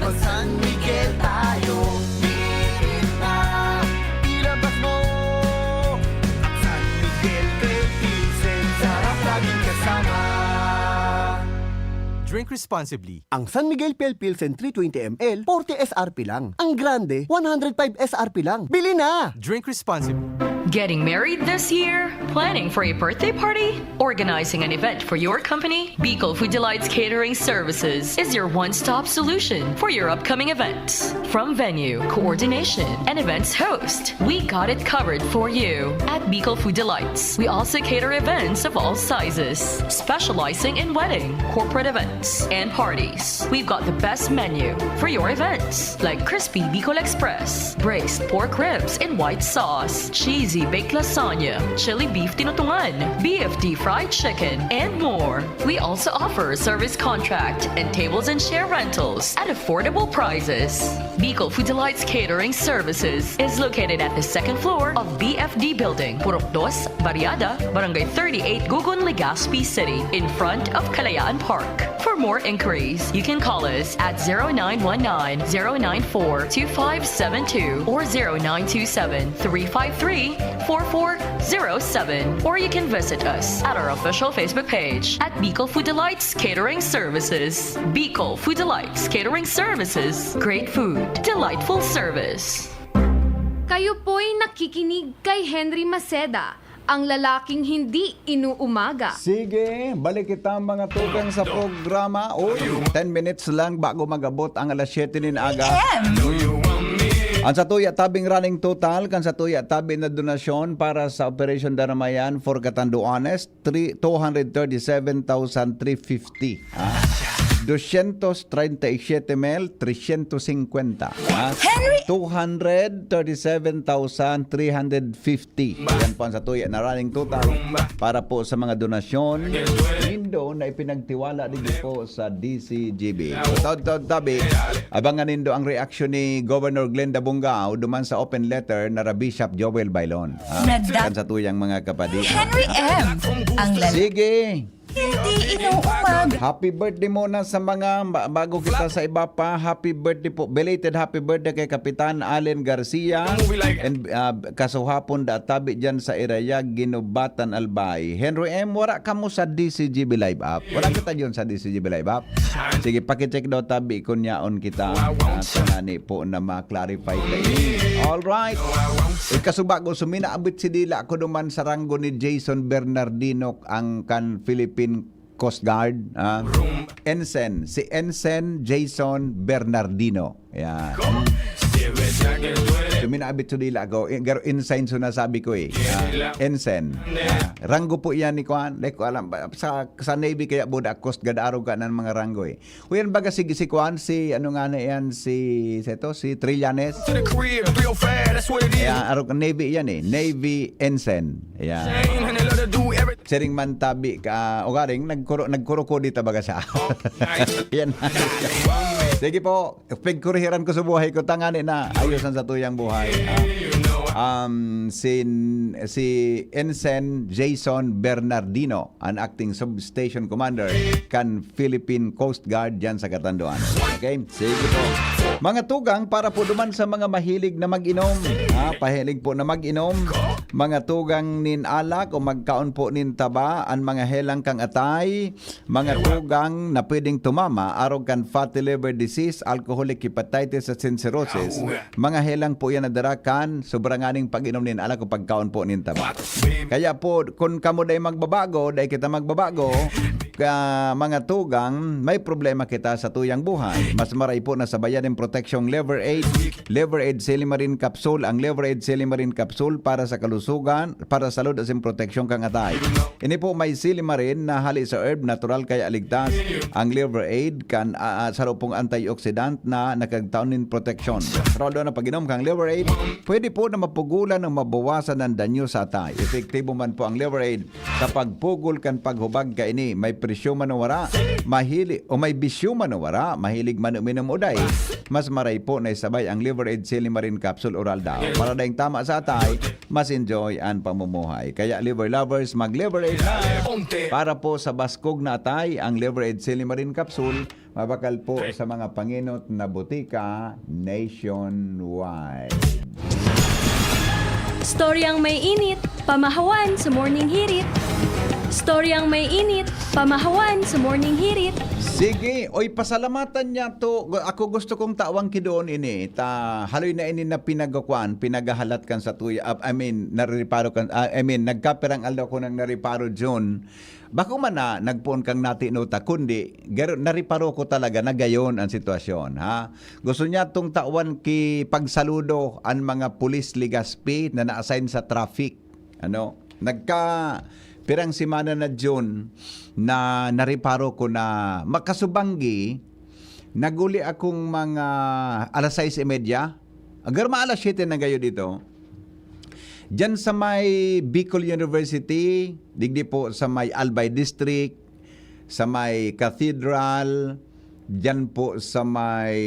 Mag San Miguel tayo. Spirit na, ilabas mo. At San Miguel Pale Pilsen, sarap laging kasama. Drink responsibly. Ang San Miguel Pale Pilsen three twenty M L, forty S R P lang. Ang grande, one hundred five S R P lang. Bili na! Drink responsibly. Getting married this year? Planning for a birthday party? Organizing an event for your company? Bicol Food Delights Catering Services is your one-stop solution for your upcoming events. From venue, coordination, and events host, we got it covered for you. At Bicol Food Delights, we also cater events of all sizes, specializing in wedding, corporate events, and parties. We've got the best menu for your events, like crispy Bicol Express, braised pork ribs in white sauce, cheesy baked lasagna, chili beef tinutungan, B F D fried chicken, and more. We also offer service contract and tables and chair rentals at affordable prices. Bicol Food Delights Catering Services is located at the second floor of B F D Building, Purok Dos, Barriada, Barangay thirty-eight, Gugun, Legazpi City, in front of Kalayaan Park. For more inquiries, you can call us at zero nine one nine, zero nine four, two five seven two or zero nine two seven, three five three, four four zero seven, or you can visit us at our official Facebook page at Bicol Food Delights Catering Services. Bicol Food Delights Catering Services. Great food, delightful service. Kayo po'y nakikinig kay Henry Maceda, ang lalaking hindi inuumaga. Sige, balik kita mga tugang sa programa. Uy, ten minutes lang bago magabot ang alas siyete nin aga. Ang satuya tabing running total, kan satuya tabi na donasyon para sa Operation Daramayan for Catanduanes, three, two hundred thirty-seven thousand three fifty. Ah, doscientos treinta y siete mil trescientos cincuenta. Ah, Henry! two hundred thirty-seven thousand three hundred fifty. Yan po ang satuya na running total para po sa mga donasyon nindo na ipinagtiwala digdi po sa D C G B. Taod-taod tabi, abangan nindo ang reaksyon ni Governor Glenda Bungao duman sa open letter na ra Bishop Joel Bailon. Ah, Nagda- kan satuyang mga kapadi. Henry M. Ang lalaking Sige. hindi inuumaga. Happy birthday muna sa mga ba- bago kita sa iba pa. Happy birthday po. Belated happy birthday kay Kapitan Allen Garcia. And ah, kasuhapon da tabi dyan sa Irayag, Ginubatan, Albay. Henry M, wara kamo sa D C G B Live App. Wala kita yun sa D C G B Live App. Sige, pakicheck daw tabi kung yaon kita. Ah, tanani po na ma-clarify kayo. Alright. Ikasubago, suminaabit si dila ko duman sa ranggo ni Jason Bernardino ang kan Philippine Coast Guard. Ah. Ensign, si Ensign Jason Bernardino. Yan. Suminaabit si dila ko. Eh, garo ensign so nasabi ko eh. Ah, ensign. Ah, ranggo po yan ni Kwan. Di ko alam. Sa, sa Navy kaya buda Coast Guard arog ka ng mga ranggo eh. Kuyan baga si, si Kwan, si ano nga na yan, si, si, ito, si Trillanes. To the crib, three oh five, that's what it is. Kaya arog Navy yan eh. Navy Ensign. Ayan. Ain't nothing love to do everything. Siring man tabi ka, o garing, nagkuro, nagkuruko dito baga siya. Yan. Sige po, pigkurihiran ko sa buhay ko, tangani na, ayos ang satuyang buhay. Ah. Um, si, si Ensign Jason Bernardino, an acting substation commander kan Philippine Coast Guard dyan sa Catanduanes. Okay? Sige po. Mga tugang para po duman sa mga mahilig na mag-inom. Ha? Pahilig po na mag-inom. Mga tugang nin alak o magkaon po nin taba, an mga helang kang atay, mga tugang na pwedeng tumama arog kan fatty liver disease, alcoholic hepatitis at cirrhosis, mga helang po yan na dara kan sobra nganing pag-inom nin alak o pagkaon po nin taba. Kaya po, kung kamo day magbabago, day kita magbabago, ka, mga tugang, may problema kita sa tuyang buhay. Mas maray po na sabayan ng proteksyong Liver Aid, Liver Aid Silimarin Capsule. Ang Liver Aid Silimarin Capsule para sa kalusugan, para sa salud asin proteksyon kang atay. Ini po may silimarin na hali sa herb, natural kaya ligtas. Ang Liver Aid kan ah, ah, sarupong antioxidant na nakagtaon nin proteksyon. Pero na pag-inom kang Liver Aid, pwede po na mapugulan o mabawasan ang danyo sa atay. Epektibo man po ang Liver Aid sa pagpugol kan paghubag kaini. May presyo man o wara, mahili o may bisyo man o wara, mahilig man uminom o dai, mas maray po na isabay ang Liver Aid Silimarin Capsule Oral Daw. Para daing tama sa atay, mas enjoy ang pamumuhay. Kaya Liver Lovers, mag Liver Aid na! Para po sa baskog na atay, ang Liver Aid Silimarin Capsule, mabakal po sa mga pangenot na botika nationwide. Storyang may init, pamahawan sa Morning Hirit. Storyang may init, pamahawan sa Morning Hirit. Sige, oy, pasalamatan niya to. Gu- Ako gusto kong tawang ki doon ini. Ta, haloy na ini na pinagakuan, pinagahalat kan sa tuya. Ah, I mean, nariparo kan, ah, I mean, nagkapirang aldaw ko nang nariparo, Jun. Bako man na nagpoon kang natinuta, kundi garo, nariparo ko talaga na gayon ang sitwasyon, ha? Gusto niya tong tawan ki pagsaludo ang mga pulis Legazpi na na-assign sa traffic. Ano? Nagka pirang semana na, Jun, na nariparo ko na makasubanggi, naguli akong mga alas sais y media. Agar ma alas siyete na gayo dito. Diyan sa may Bicol University, digdi po sa may Albay District, sa may Cathedral, diyan po sa may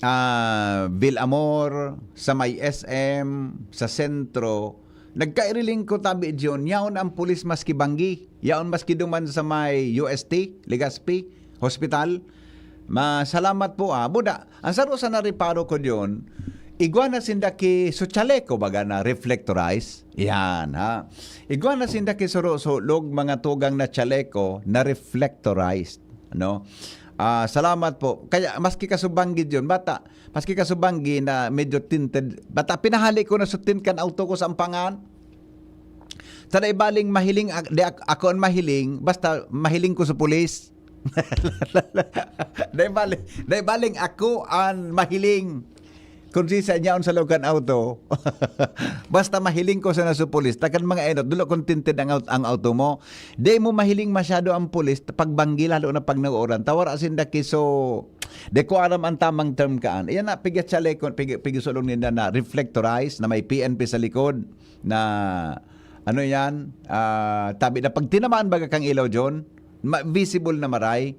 ah, Villamor, sa may S M, sa sentro, nagkairiling ko tabi diyon, yaon ang pulis maski banggi, yaon maski duman sa may U S T, Legazpi, hospital. Masalamat po, ah. Buda, ang saro sa nariparo ko diyon, igwa na sinda ki su chaleco, baga na reflectorized. Yan, ha. Igwa na sinda ki suro-sulog, mga tugang na chaleco na reflectorized. Ano? Ah, salamat po. Kaya, maski kasubanggi yun, bata, maski kasubanggi na medyo tinted, bata, pinahali ko na su tint kan auto ko sa Ampangan. Sa dai baling mahiling, ak- di ak- ako ang mahiling, basta mahiling ko sa pulis. Dai baling, dai baling ako ang mahiling. Kung sisa niyaon sa loob kan auto, basta mahiling ko sana sa pulis, takan mga enot, dulo kung tinted ang, aut- ang auto mo. Di mo mahiling masyado ang pulis pagbanggi, lalo na pag nag-uuran. Tawar asin daki, so, di ko aram ang tamang term kaan. Iyan na, pigya chaleco, pig, pigisulong ninda na reflectorized, na may P N P sa likod, na, ano yan, ah, tabi na pag tinamaan baga kang ilaw, John, ma- visible na maray.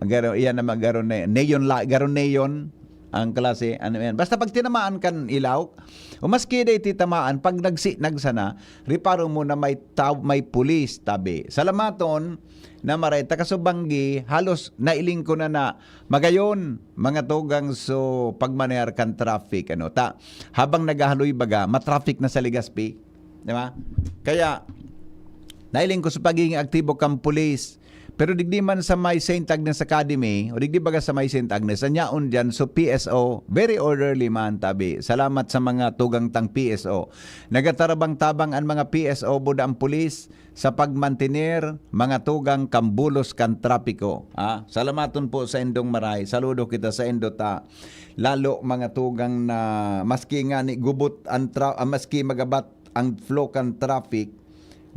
Garo, iyan na mag-, garo ne-, neon la-, garo neon ang klase, ano yan. Basta pag tinamaan kan ilaw, o maski dai titamaan, pag nagsi-, nagsana, riparo mo na may taw-, may pulis, tabi. Salamaton na maray, ta kasubanggi, halos nailing ko na na magayon, mga tugang, so pagmanehar kan traffic, ano. Ta, habang naghahaloy baga, matraffic na sa Legazpi, di ba? Kaya, nailing ko sa pagiging aktibo kan pulis, pero digdi man sa may Saint Agnes Academy, o digdi baga sa may Saint Agnes, anyaon dyan, so P S O, very orderly man, tabi. Salamat sa mga tugang tang P S O. Nagatarabang-tabang ang mga P S O, buda ang pulis, sa pagmantener, mga tugang, kan bulos kan trapiko. Ah, salamaton po sa indong maray. Saludo kita sa indo ta. Lalo, mga tugang, na maski nga ni gubot ang tra-, ah, maski magabat ang flow kan traffic,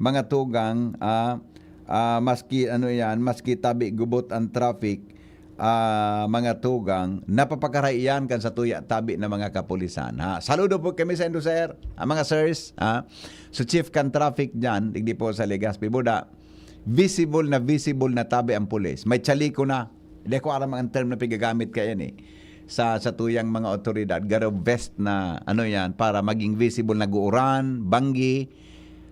mga tugang, ah, ah, maski ano yan, maski tabi gubot ang traffic, ah, mga tugang, napapakarayan kan sa tuya tabi na mga kapulisan, ha. Saludo po kami sa indo, sir, ang mga sirs, ha. So, chief kan traffic dyan, digdi po sa Legazpi, buda, visible na visible na tabi ang pulis. May chaleco na. Hindi ko aram ang term na pigagamit kaya ni sa, sa tuyang mga otoridad. Garo vest na, ano yan, para maging visible, nag-uuran, banggi.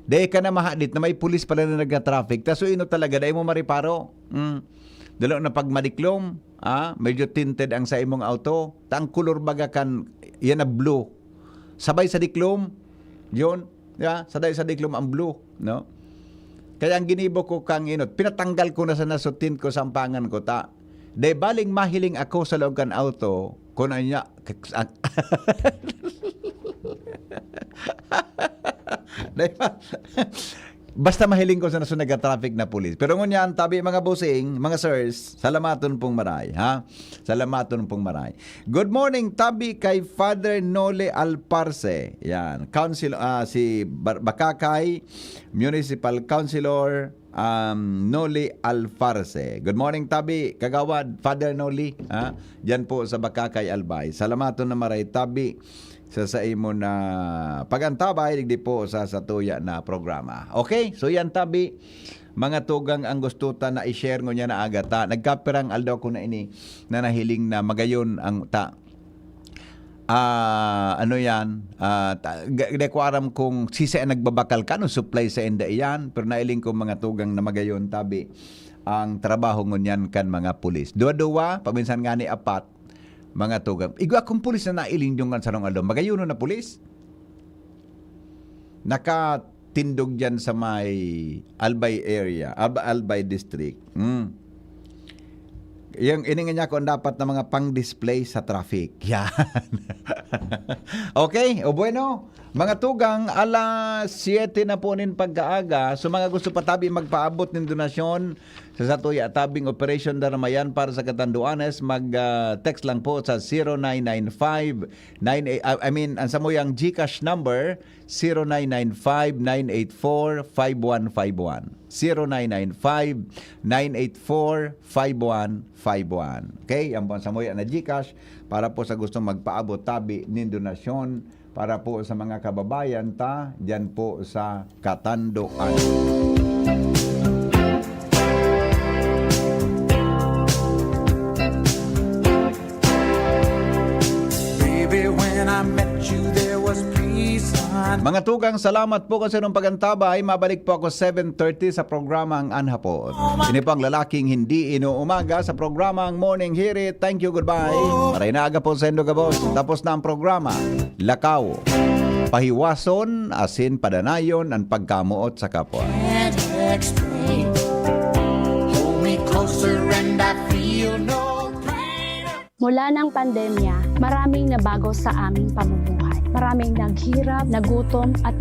Dahil ka na mahadit na may pulis pala na nagka-traffic. Ta so ino talaga, dahil mo mariparo. Mm. Dalo na pag madiklom, ah, medyo tinted ang sa imong auto. Ta ang kulor baga kan, yan na blue. Sabay sa diklom, yun, di ba? Sabay sa diklom ang blue, no? Kaya ang ginibo ko kang inot, pinatanggal ko na sa nasutin ko sa ampangan ko, ta. Dahil baling mahiling ako sa loob kan auto, kung ano niya, di ba? Basta mahiling ko sa nasunod traffic na pulis. Pero ngunyan, tabi mga bossing, mga sirs, salamaton pong maray, ha? Salamaton pong maray. Good morning, tabi kay Father Noli Alparse. Yan, council, ah, si Bar- Bakakay, Municipal Councilor, um, Noli Alfarse. Good morning, tabi, kagawad, Father Noli, ha? Diyan po sa Bakakay, Albay. Salamaton na maray, tabi, sa, sa imo na pagantabay, digdi po sa, sa tuya na programa. Okay? So yan, tabi, mga tugang ang gusto ta na i-share ngunyan na aga ta. Nagkapirang aldaw ko na ini na nahiling na magayon ang ta. Ah, ano yan? Ah, ta, ga- di ko aram kung sisay ang nagbabakal ka, no, supply sa inda iyan, pero nailing ko mga tugang na magayon, tabi, ang trabaho ngunyan kan mga pulis. Duwa-duwa, paminsan nga ni apat, mga tugang. Igwa akong pulis na nailing yung kan sarong aldaw. Magayon na pulis. Naka tindog diyan sa may Albay area, Alb-, Albay District. Hmm. Yang iningan niya kung dapat na mga pang-display sa traffic. Yan. Okay, o bueno, mga tugang, alas siyete na po nin pagkaaga. So, mga gusto pa tabi magpaabot nin donasyon sa satuya tabing Operation Darmayan para sa Catanduanes, mag, ah, text lang po sa zero nine nine five nine eight, ah, I mean, ang samuyang GCash number, zero nine nine five nine eight four five one five one. Zero nine nine five nine eight four five one five one. Okay? Yan po ang samuya na GCash para po sa gustong magpaabot tabi nin donasyon para po sa mga kababayan ta diyan po sa Catanduanes. Baby, when I met you, there was peace. Mga tugang, salamat po kasi nung pagantabay. Mabalik po ako seven thirty sa programang An Hapon. Ini po ang lalaking hindi inuumaga sa programang Morning Hirit. Thank you, goodbye. Maray na aga po sa indo gabos. Tapos na ang programa. Lakaw. Pahiwason, asin padanayon ang pagkamoot sa kapwa. Can't explain. Hold me closer and I feel no pain. Mula ng pandemya, maraming nabago sa aming pamumuhay. Maraming naghirap, nagutom, at